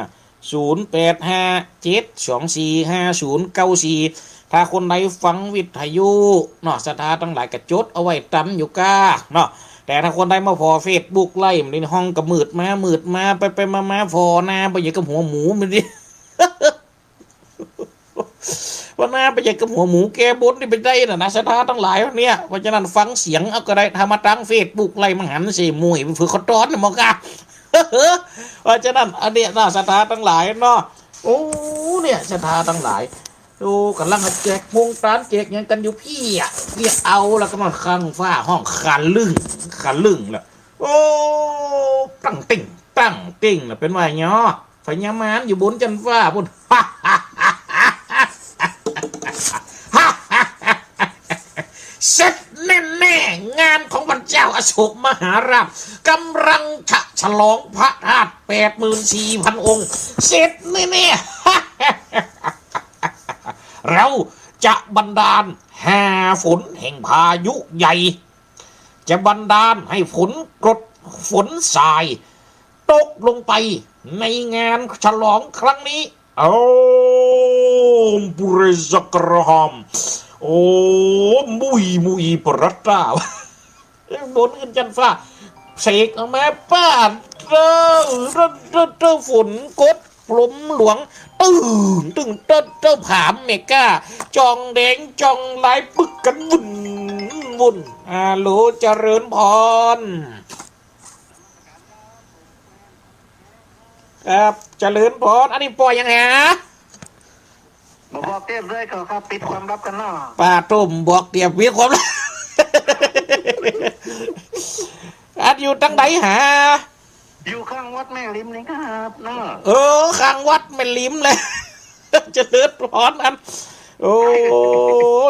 ศูนย์ แปด ห้า เจ็ด สอง สี่ ห้า ศูนย์ เก้า สี่ ถ้าคนใดฟังวิทยุเนาะ ศรัทธาตังหลายก็จดเอาไว้ต๋ำอยู่ก้าเนาะ แต่ถ้าคนใดมาผ่อเฟซบุ๊กไลฟ์ มันในห้องก็มืดมา มืดมา ไปไปมามา ผ่อหน้าไปอย่างกับหัวหมูมันดิ ว่าหน้าไปอย่างกับหัวหมูแก้บนนี่ไปได้น่ะนะ ศรัทธาตังหลายเนี่ย เพราะฉะนั้นฟังเสียงเอาก็ได้ ถ้ามาตางเฟซบุ๊กไลฟ์มันหันเสยหมวย มันเผื่อเขาต้อนหมอกะ เพราะฉะนั้นอันเนี้ยนะ ศรัทธาตังหลายเนาะ โอ้ เนี่ย ศรัทธาตังหลาย โอ้ ก๋ำลังแจกโฮงตานแจกหยังกั๋นอยู่เพี้ย เรียกเอาแล้วก็มาคังฟ้าฮ้องขะลึ่ง ขะลึ่งแล้ว โอ้ ตั้งเต้ง ตั้งเต้งน่ะ เป๋นว่าหยัง พญามารอยู่บนจั๊นฟ้าปู๊น เสร็จแน่ๆ งานของพระเจ้าอโศกมหาราช ก๋ำลังจะฉลองพระธาตุแปดหมื่นสี่พันองค์ เสร็จแน่ๆ เราจะบันดาลหาฝนแห่งพายุใหญ่ จะบันดาลให้ฝนกรดฝนทรายตกลงไปในงานฉลองครั้งนี้ โอมปุเรสกรหม โอมมุยมุยปรัตตา บนขึ้นจั๊นฟ้า เสกออกมา ป๊าดเต้อ เต้อ เต้อ เต้อ ฝนกรด พรหมหลวง ตึ้ง ตึ้ง เต้อ เต้อ ผามแม่ก้า จองแดง จองลาย ปึกกั๋นวุ่น วุ่น อาโหล เจริญพร ครับ เจริญพร อันนี้ป้อหยังหา บ่บอกเตี้ยมด้วยเขาครับ ปิดความลับกั๋นเนาะ ป้าต้มบอกเตี้ยมปิดความลับ อันอยู่ตังใดหา อยู่ข้างวัดแม่ริมนี่ครับเนาะ เออ ข้างวัดแม่ริมเลย เจริญพรอัน โอ้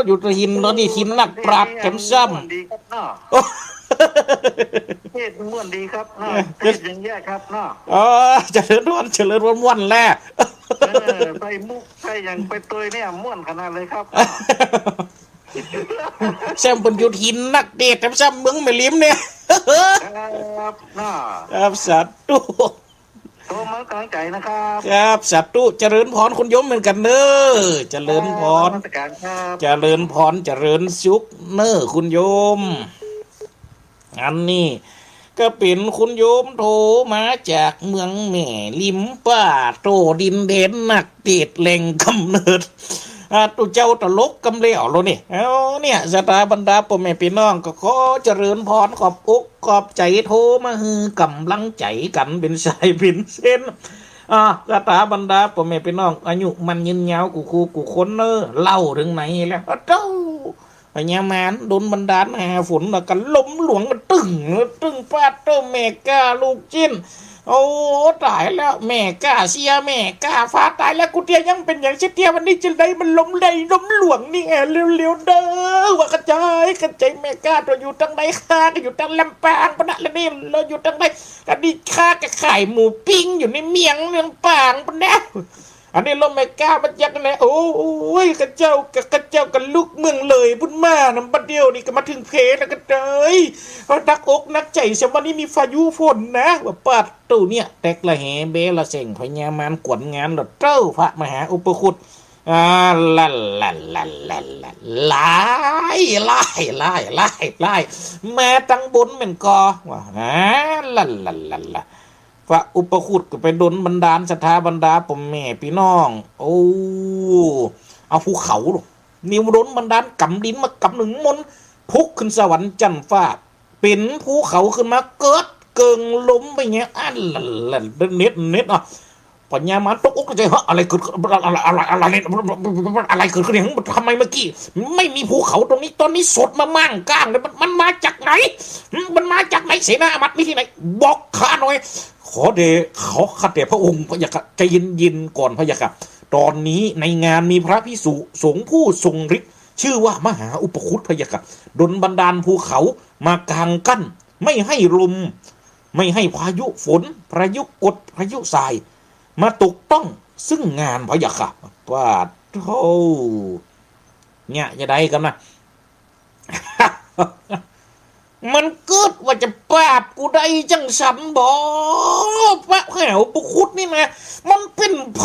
อยู่ตะหินเนาะ นี่หินนักปราชญ์แถมซ้ำ ม่วนดีครับเนาะ โอ้ เทศน์ม่วนดีครับเนาะ เออ เทศน์อย่างเงี้ยครับเนาะ อ๋อ เจริญพร เจริญพร ม่วนแล เออ ไปมุกไปอย่างไปเตยเนี่ยม่วนขนาดเลยครับ แซมเปิ้นอยู่ตะหินนักเทศน์แถมซ้ำ เมืองแม่ริมเนี่ย ครับเนาะ ครับ สาธุ โทรมาก๋ำลังใจ๋นะครับ ครับ สาธุ เจริญพรคุณโยมเหมือนกั๋นเน้อ เจริญพร นมัสก๋านครับ เจริญพร เจริญสุขเน้อคุณโยม อันนี้ก็เป๋นคุณโยมโทรมาจากเมืองแม่ริม ป้าโต้ ดินแดนนักเทศน์แหล่งก๋ำเนิด อ่า ตุ๊เจ้าตลกกำเลาโลนี่ เอาเนี่ย ศรัทธาบรรดาป้อแม่ปี้น้อง ก็ขอเจริญพร ขอบอกขอบใจ๋ โทรมาหื้อก๋ำลังใจ๋กั๋นเป๋นสายเป๋นเส้น อ่า ศรัทธาบรรดาป้อแม่ปี้น้อง อายุมั่นยืนยาวกู้คู่กู้คนเน้อ เล่าเถิงไหนแล้ว อะเต้า พญามารดลบันดาลหาฝนแล้วก็ลมหลวงก็ตึ้ง ตึ้ง ป๊าดเต้อ แม่ก้าลูกจิ๊น โอ้ ต๋ายแล้ว แม่ก้าเสีย แม่ก้าฟ้าต๋ายแล้ว กูเตี้ยยังเป๋นหยังเสียเตี้ย วันนี้จะได้มันลมใดลมหลวงนี่แหละ เร็วๆ เด้อ ว่ากระจายกระจาย แม่ก้าเจ้าอยู่ตังใด ข้าก็อยู่ตังลำปางปู๊นนะ แล้วนี่เฮาอยู่ตังใด อันนี้ข้าก็ขายหมูปิ้งอยู่ในเมืองลำปางปู๊นนะ อันนี้ลมแม่กล้ามาจากไหน โอ้ย ข้าเจ้ากับ ข้าเจ้ากับลูกเมืองเลยปุ้นมา นำบัดเดี่ยวนี้ก็มาเถิงเพแล้วก็เตย หนักอกหนักใจ๋ เสียวันนี้มีพายุฝนนะ ว่าปาดโต้เนี่ย แตกละแหเบละแส่ง พญามารกวนงานละเต้า พระมหาอุปคุต อ่า ละละละละละ หลายหลายหลายหลายหลาย มาตังบนแม่นก่อ ว่า อ่า ละละละละ พระอุปคุตก็ไปดลบันดาลศรัทธาบรรดาป้อแม่ปี้น้อง โอ้ เอาภูเขาลูก นี่ดลบันดาลก๋ำดินมากำนึ่งมนต์ พุกขึ้นสวรรค์จั๊นฟ้า เป๋นภูเขาขึ้นมาเกิดเกิ่งลมไปเงี้ย อันละละ เน็ด เน็ด อ่ะ พญามารตกอกตกใจ๋ เฮ้ย อะไรเกิดขึ้น อะไร อะไร อะไร อะไร อะไรเกิดขึ้นเนี่ย ทำไมเมื่อกี้ไม่มีภูเขาตรงนี้ ตอนนี้สดมามั่งก้างเลย มัน มันมาจากไหน หืม มันมาจากไหน เสนาอามัตย์มีที่ไหน บอกข้าหน่อย ขอเด ขอข้าแต่พระองค์พะยะค่ะ ใจเย็นๆก่อนพะยะค่ะ ตอนนี้ในงานมีพระภิกษุสงฆ์ผู้ทรงฤทธิ์ ชื่อว่ามหาอุปคุตพะยะค่ะ ดลบันดาลภูเขามากางกั้น ไม่ให้ลม ไม่ให้พายุฝน พายุกด พายุทราย มาตกต้องซึ่งงานพะยะค่ะ ว่าโธ่ เนี่ยจะได้กันนะ มันกึ๊ดว่าจะปราบกูได้จังสันบ่ พระมหาอุปคุตนี่นะ มันเป๋นใผ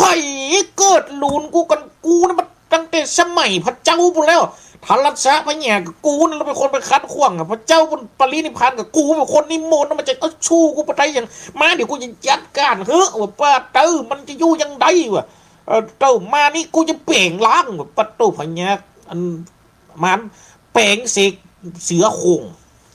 เกิดหลูนกูกัน กูนี่มันตั้งแต่สมัยพระเจ้าปู้นแล้ว ทรัสสะพญากับกูนั่นแหละเป๋นคนไปขัดขวางอะ พระเจ้าปู้นปรินิพพานกับกูเป๋นคนนิมนต์ มันจะเอาชู้กูไปได้ยัง มาเดี๋ยวกูจะจัดการเฮ้อ ว่าปาดเต้า มันจะอยู่ยังไงวะ เออ เต้ามานี่กูจะแป๋งร่าง ว่าปาดเต้า พญา อัน มารแป๋งเสกเสือโคร่ง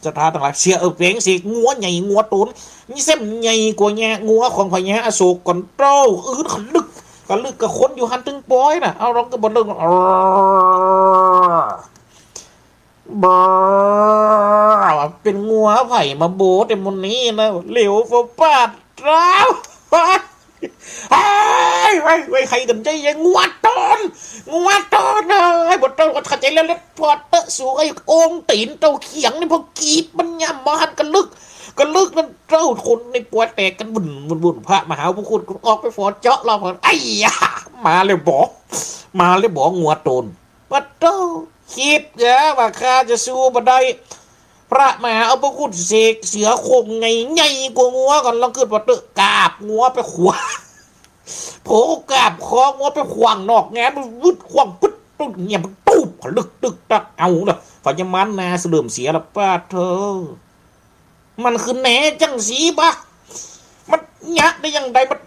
ศรัทธาตังหลาย เสือ เออ แป๋งเสกงัวใหญ่งัวโตน มีเส้นใหญ่กว่าแง่งัวของพญาอโศกก่อนเต้า อืดขะลึก ขะลึกกับคนอยู่หั้นตึงปอยน่ะ เอาลองก็บ่เลิก อ้า บ้า เป๋นงัวใผมาโบ๋แต่มื้อนี้นะ เหลวฝาปาดเต้า เฮ้ย เฮ้ย เฮ้ย ใผกั๋นจะแย่ งัวโตน งัวโตนเอ้ย บ่โตนก็เข้าใจ๋แล้ว แล้วปอดเต๊อะสูง ไอ้โอ่งตี๋นเต้าเขียงนี่ พอกีบมันย่ำบ่หันกะลึก กะลึกนั่นเต้า คนในปอยแตกกั๋นวุ่น วุ่น วุ่น พระมหาอุปคุตออกไปฝอเจาะรอบก่อน ไอ้ยา มาแล้วบ่ มาแล้วบ่ งัวโตน ปาดเต้า กึ๊ดเหรอว่าข้าจะสู้บ่ได้ พระมหาอุปคุตเสกเสือโคร่งใหญ่ ใหญ่กว่างัวก่อน ลองกึ๊ดปาดเต้า กราบงัวไปขว้าง โผกราบคองัวไปขว้างนอกงาน วึดขว้างปึ๊ด ตุ๊บ เงียบ ตุ๊บ ขะลึกตึกตัก เอาละ พญามารหน้าเสื่อมเสียละ ปาดเต้า มันคือแหน่จังสีบ่ มันยะได้ยังไง มัน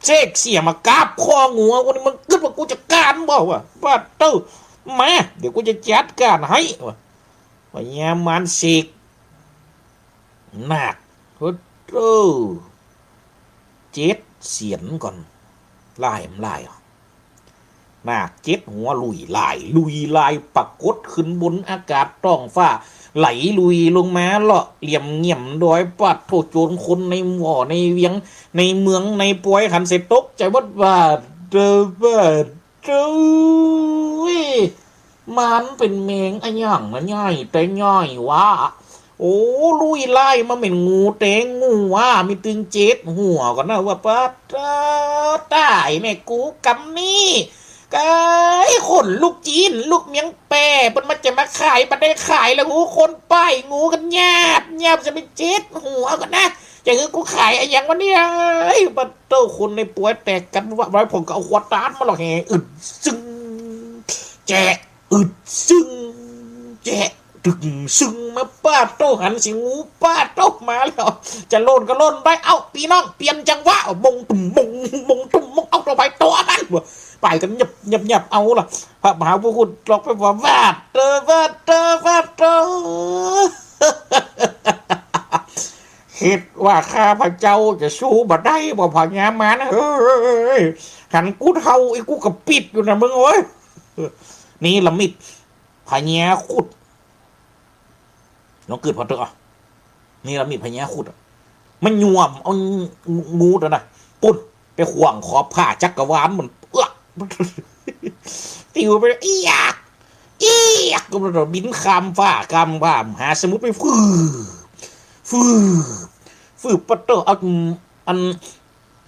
เสกเสียมากราบคองัว วันนี้มันกึ๊ดว่ากูจะกานบ่วะ ปาดเต้า มา เดี๋ยวกูจะจัดการหื้อวะ พญามารเสกนาค โอ้โธ่ เจ็ดเสียนก่อน ลายมันลายอ่ะ นาคเจ็ดหัวลุยลาย ลุยลายปรากฏขึ้นบนอากาศท้องฟ้า ไหลลุยลงมาเลาะเหลี่ยมเงี่ยมดอย ปาดโธ่ โจรคนในหว่อในเวียง ในเมืองในปอยหันเสร็จตกใจ๋หมด ปาดเต้า ปาดเต้า มันเป๋นแมงอะหยังนะ ใหญ่แต่ใหญ่วะ โอ้ ลุยลายมาเหมือนงูแต๊ง งูว่ามีตึงเจ็ดหัวก่อนนะ ว่าปาดเต้า ต๋ายแม่กูกำนี้ ไอ้ขนลูกจีน ลูกเมียงแปะ เปิ้นมาจะมาขาย บ่ได้ขายแล้ว โอ้ คนป้ายงูกั๋นหยาบหยาบ จะไปเจ็ดหัวก่อนนะ จะหื้อกูขายอะหยังวะเนี่ย ไอ้ปาดเต้า คนในปอยแตกกั๋นว่า ไว้ผมก็เอาขวดน้ำมาหล่อแห่อึดซึ่ง แจะ อึดซึ่ง แจะ ตึงซึ่งมา ปาดเต้า หันสิ งู ปาดเต้า มาแล้ว จะโล่นก็โล่นไป เอ้า ปี้น้อง เปลี่ยนจังหวะ มงตุ่มมง มงตุ่มมง เอาตัวไปตัวมัน ไปกั๋นหยับหยับหยับ เอาล่ะ พระมหาอุปคุตออกไปว่า ปาดเต้า ปาดเต้า ปาดเต้า กึ๊ดว่าข้าพเจ้าจะสู้บ่ได้บ่ พญามารเอ้ย หันกูเฒ่าอี้ กูก็ปิ๊ดอยู่นะมึงเอ้ย เนรมิตพญาครุฑ ลองกึ๊ดปาดเต้า เนรมิตพญาครุฑอะ มันหย่วมเอางูตัวน่ะ ปุ้น ไปขว้างขอบฟ้าจักรวาลมัน เอื้อ ติวไป เอี้ยก เอี้ยก ก็มันบินข้ามฟ้าข้ามฟ้ามหาสมุทรไป ฟืบ ฟืบ ฟืบ ปาดเต้า เอาอัน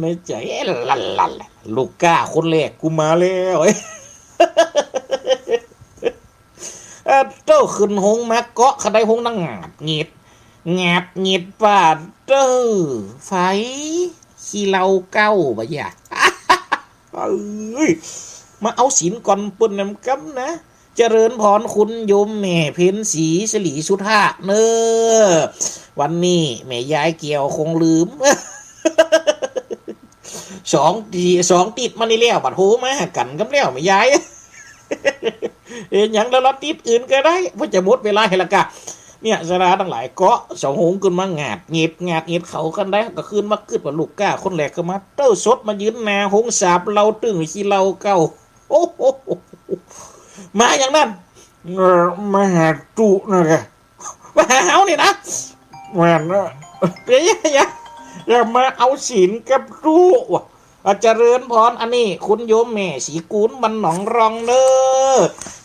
ในใจ๋ เอ๊ะ ลันลัน ลูกก้าคนแรกกูมาแล้ว เอ้อ เต้าขึ้นฮงมาเกาะคันไดฮงนั่งงาดเงียด งาดเงียด ป้าเต้อ ไฟขี้เหล้าเก้าบ่ยะ เอ้ย มาเอาศีลก่อนเปิ้นนำกำนะ เจริญพรคุณโยมแม่เพ็ญศรีสิริสุธาเน่อ วันนี้แม่ยายแก้วคงลืม สองติด สองติดมานี่แล้ว บัดโหมาหากั๋นกำแล้วแม่ยาย เอ๊ะ หยังแล้วละติดอื่นก็ได้ เพื่อจะหมดเวลาให้ละกะ เนี่ย สาราตังหลายเกาะเสาฮงขึ้นมางาดเงียด งาดเงียด เขาคันไดก็ขึ้นมากึ๊ดว่าลูกก้าคนแรกก็มา เต้าสดมายืนหน้าฮงสาบเหล้าตึงขี้เหล้าเก้า โอ้โห มาอย่างนั้น เอ่อ มาหาตุ๊น่ะกะ มาหาเฮานี่นะ แม่นนะ เดี๋ยว เดี๋ยว เดี๋ยวมาเอาศีลกับตุ๊ว่ะ อ่ะ เจริญพร อันนี้คุณโยมแม่ศรีกูลบ้านหนองรองเน่อ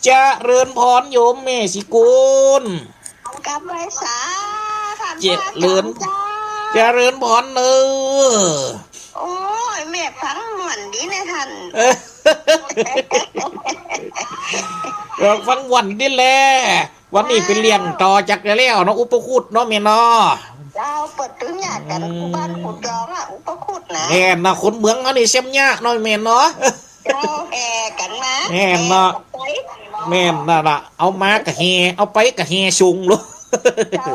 เจริญพรโยมแม่ศรีกูล กราบไหว้สาท่าน เจริญ พระอาจ๋ารย์เจ้า เจริญพรเน่อ โอ้ย แม่ฟังม่วนดีนะท่าน เออ ออ ฟังวันนี้แล วันนี้ไปเลี้ยงต่อจากแล้วเนาะ อุปคุตเนาะแม่เนาะ เจ้า เปิ้นตึงญาติกั๋น อืม คู่บ้านคู่จองอะ อุปคุตนะ แม่นนะ คนเมืองเฮานี่เสี้ยมยากเนาะแม่เนาะ เจ้า แห่กั๋นมา แม่นเนาะ แห่กั๋นไป แม่นนั่นน่ะ เอามาก็แห่ เอาไปก็แห่สูงโลด เจ้า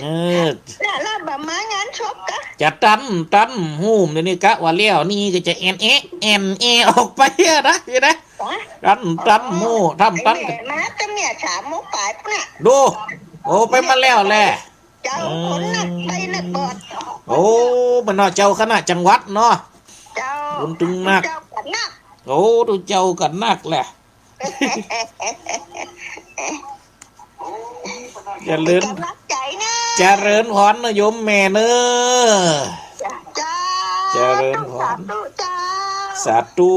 เออ แล้ว แล้วบ่มางานศพกะ จะตัน ตัน ฮู้ เดี๋ยวนี้กะว่าแล้วนี่ก็จะแอ่นแอ แอ่นแอออกไปอะนะ นี่นะ ฮะ ตัน ตัน ฮู้ ทำตัน แม่มาแต่เมื่อสามโมงปลายพุ้นน่ะ ดู โอ้ ไปมาแล้วแหละ เจ้า อืม คนนักไปนักบอด โอ้ มันเนาะ เจ้าคณะจังหวัดเนาะ เจ้า คนตึงนัก เจ้ากั๋นนัก โอ้ ตุ๊เจ้ากั๋นนักแหละ เจริญ เป๋นก๋ำลังใจ๋นะ เจริญพรนะโยมแม่เนอะ เจ้า เจริญพร สาธุเจ้า สาธุ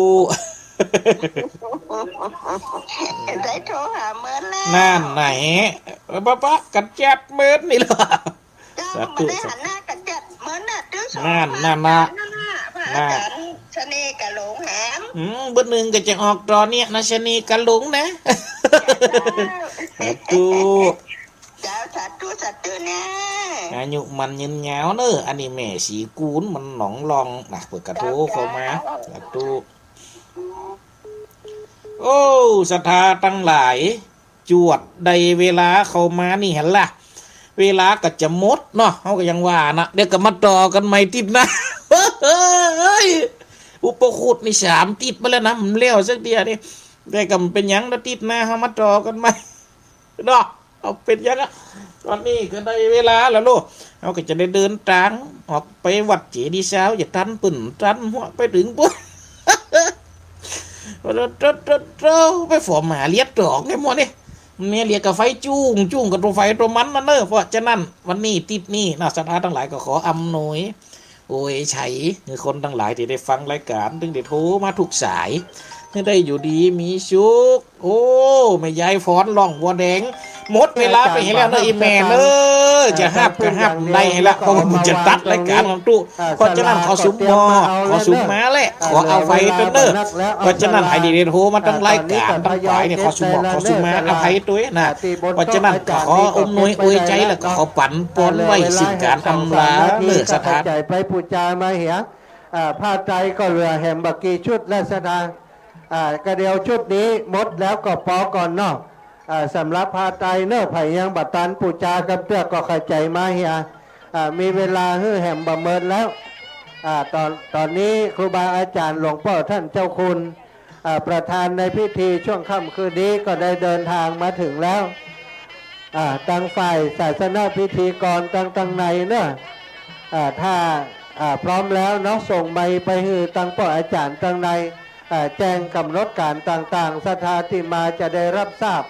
ได้โทรหาเมินแล้ว นั่นไหน เออ ปะปะกั๋นจัดเมินนี่ล่ะ เจ้า สาธุ บ่ได้หันหน้ากั๋นจัดเมินน่ะ ตึงสอง นั่น นั่นน่ะ นั่นน่ะ พระอาจ๋ารย์ น่ะ ชะนีกับหลงแหม อืม เบอร์หนึ่งก็จะออกต๋อนเนี้ยนะ ชะนีกับหลงนะ เจ้า สาธุ เจ้า สาธุ สาธุนะ อายุหมั้นยืนยาวเนอะ อันนี้แม่ศรีกูล มันหนองลองนะ เปิ้นก็โทรเข้ามา เจ้า สาธุ โอ้ ศรัทธาตังหลาย จวดได้เวลาเข้ามานี่หั้นล่ะ เวลาก็จะหมดเนาะ เฮาก็ยังว่านะ เดี๋ยวก็มาต่อกั๋นใหม่ติ๊ดหน้า เฮ้ย อุปคุตนี่สามติ๊ดมาแล้วนะ มันแล้วสักเตื้อนี่ แต่ก็บ่เป๋นหยังนะ ติ๊ดหน้าเฮามาต่อกั๋นใหม่เนาะ เอาเป๋นหยังอะ ต๋อนนี้ก็ได้เวลาแล้วโลด เฮาก็จะได้เดินตางออกไปวัดเจดีย์ซาว อย่าตันปื้นตันหัวไปเถิงปู๊น โตโตโตโต ไปฝอมหาเลียดดอกไอ้หมดนี่ แม่เลียดก็ไฟจุ้งจุ้งกับตั๋วไฟตั๋วมันนั่นเนอะ เพราะฉะนั้นวันนี้ติ๊ดนี้นะ ศรัทธาตังหลายก็ขออำนวยอวยชัยหื้อคนตังหลายตี้ได้ฟังรายก๋าน ตึงได้โทรมาทุกสาย หื้อได้อยู่ดีมีสุข โอ้ แม่ยายฝนร้องบัวแดง หมดเวลาไปหั้นแล้วเนอะ อีแม่เนอะ จะฮับก็ฮับได้หั้นละ เพราะว่ามันจะตัดรายก๋านของตุ๊ เพราะฉะนั้นขอสุมหม้อ ขอสุมมาแหละ ขออภัยตวยเนอะ เพราะฉะนั้นใผตี้ได้โทรมาตังรายก๋านตังฝ่ายนี่ ขอสุมหม้อ ขอสุมมาอภัยตวยนะ เพราะฉะนั้นก็ขออำนวยอวยชัย แล้วก็ขอปั๋นปอนไว้ซึ่งก๋านอำลาเนอะ ศรัทธา ไปปู๋จามาเหีย อ่า ผ้าไตรก็เหลือแหมบ่กี่ชุดแล้วศรัทธา อ่า ก็เดี๋ยวชุดนี้หมดแล้วก็ปอก่อนเนาะ อ่า สำหรับผ้าไตรเนอะ ใผยังบ่ตันปู๋จากำเตื้อก็ขะใจ๋มาเหีย อ่า มีเวลาหื้อแหมบ่เมินแล้ว อ่า ต๋อน ต๋อนนี้ครูบาอาจ๋ารย์หลวงป้อต้านเจ้าคุณ อ่า ประธานในพิธีช่วงค่ำคืนนี้ก็ได้เดินทางมาถึงแล้ว อ่า ตังฝ่ายศาสนพิธีกรตัง ตังในเนอะ อ่า ถ้า อ่า พร้อมแล้วเนาะ ส่งไมค์ไปหื้อตังป้ออาจ๋ารย์ตังใน อ่า แจ้งก๋ำหนดก๋านต่างๆ ศรัทธาตี้มาจะได้ฮับทราบ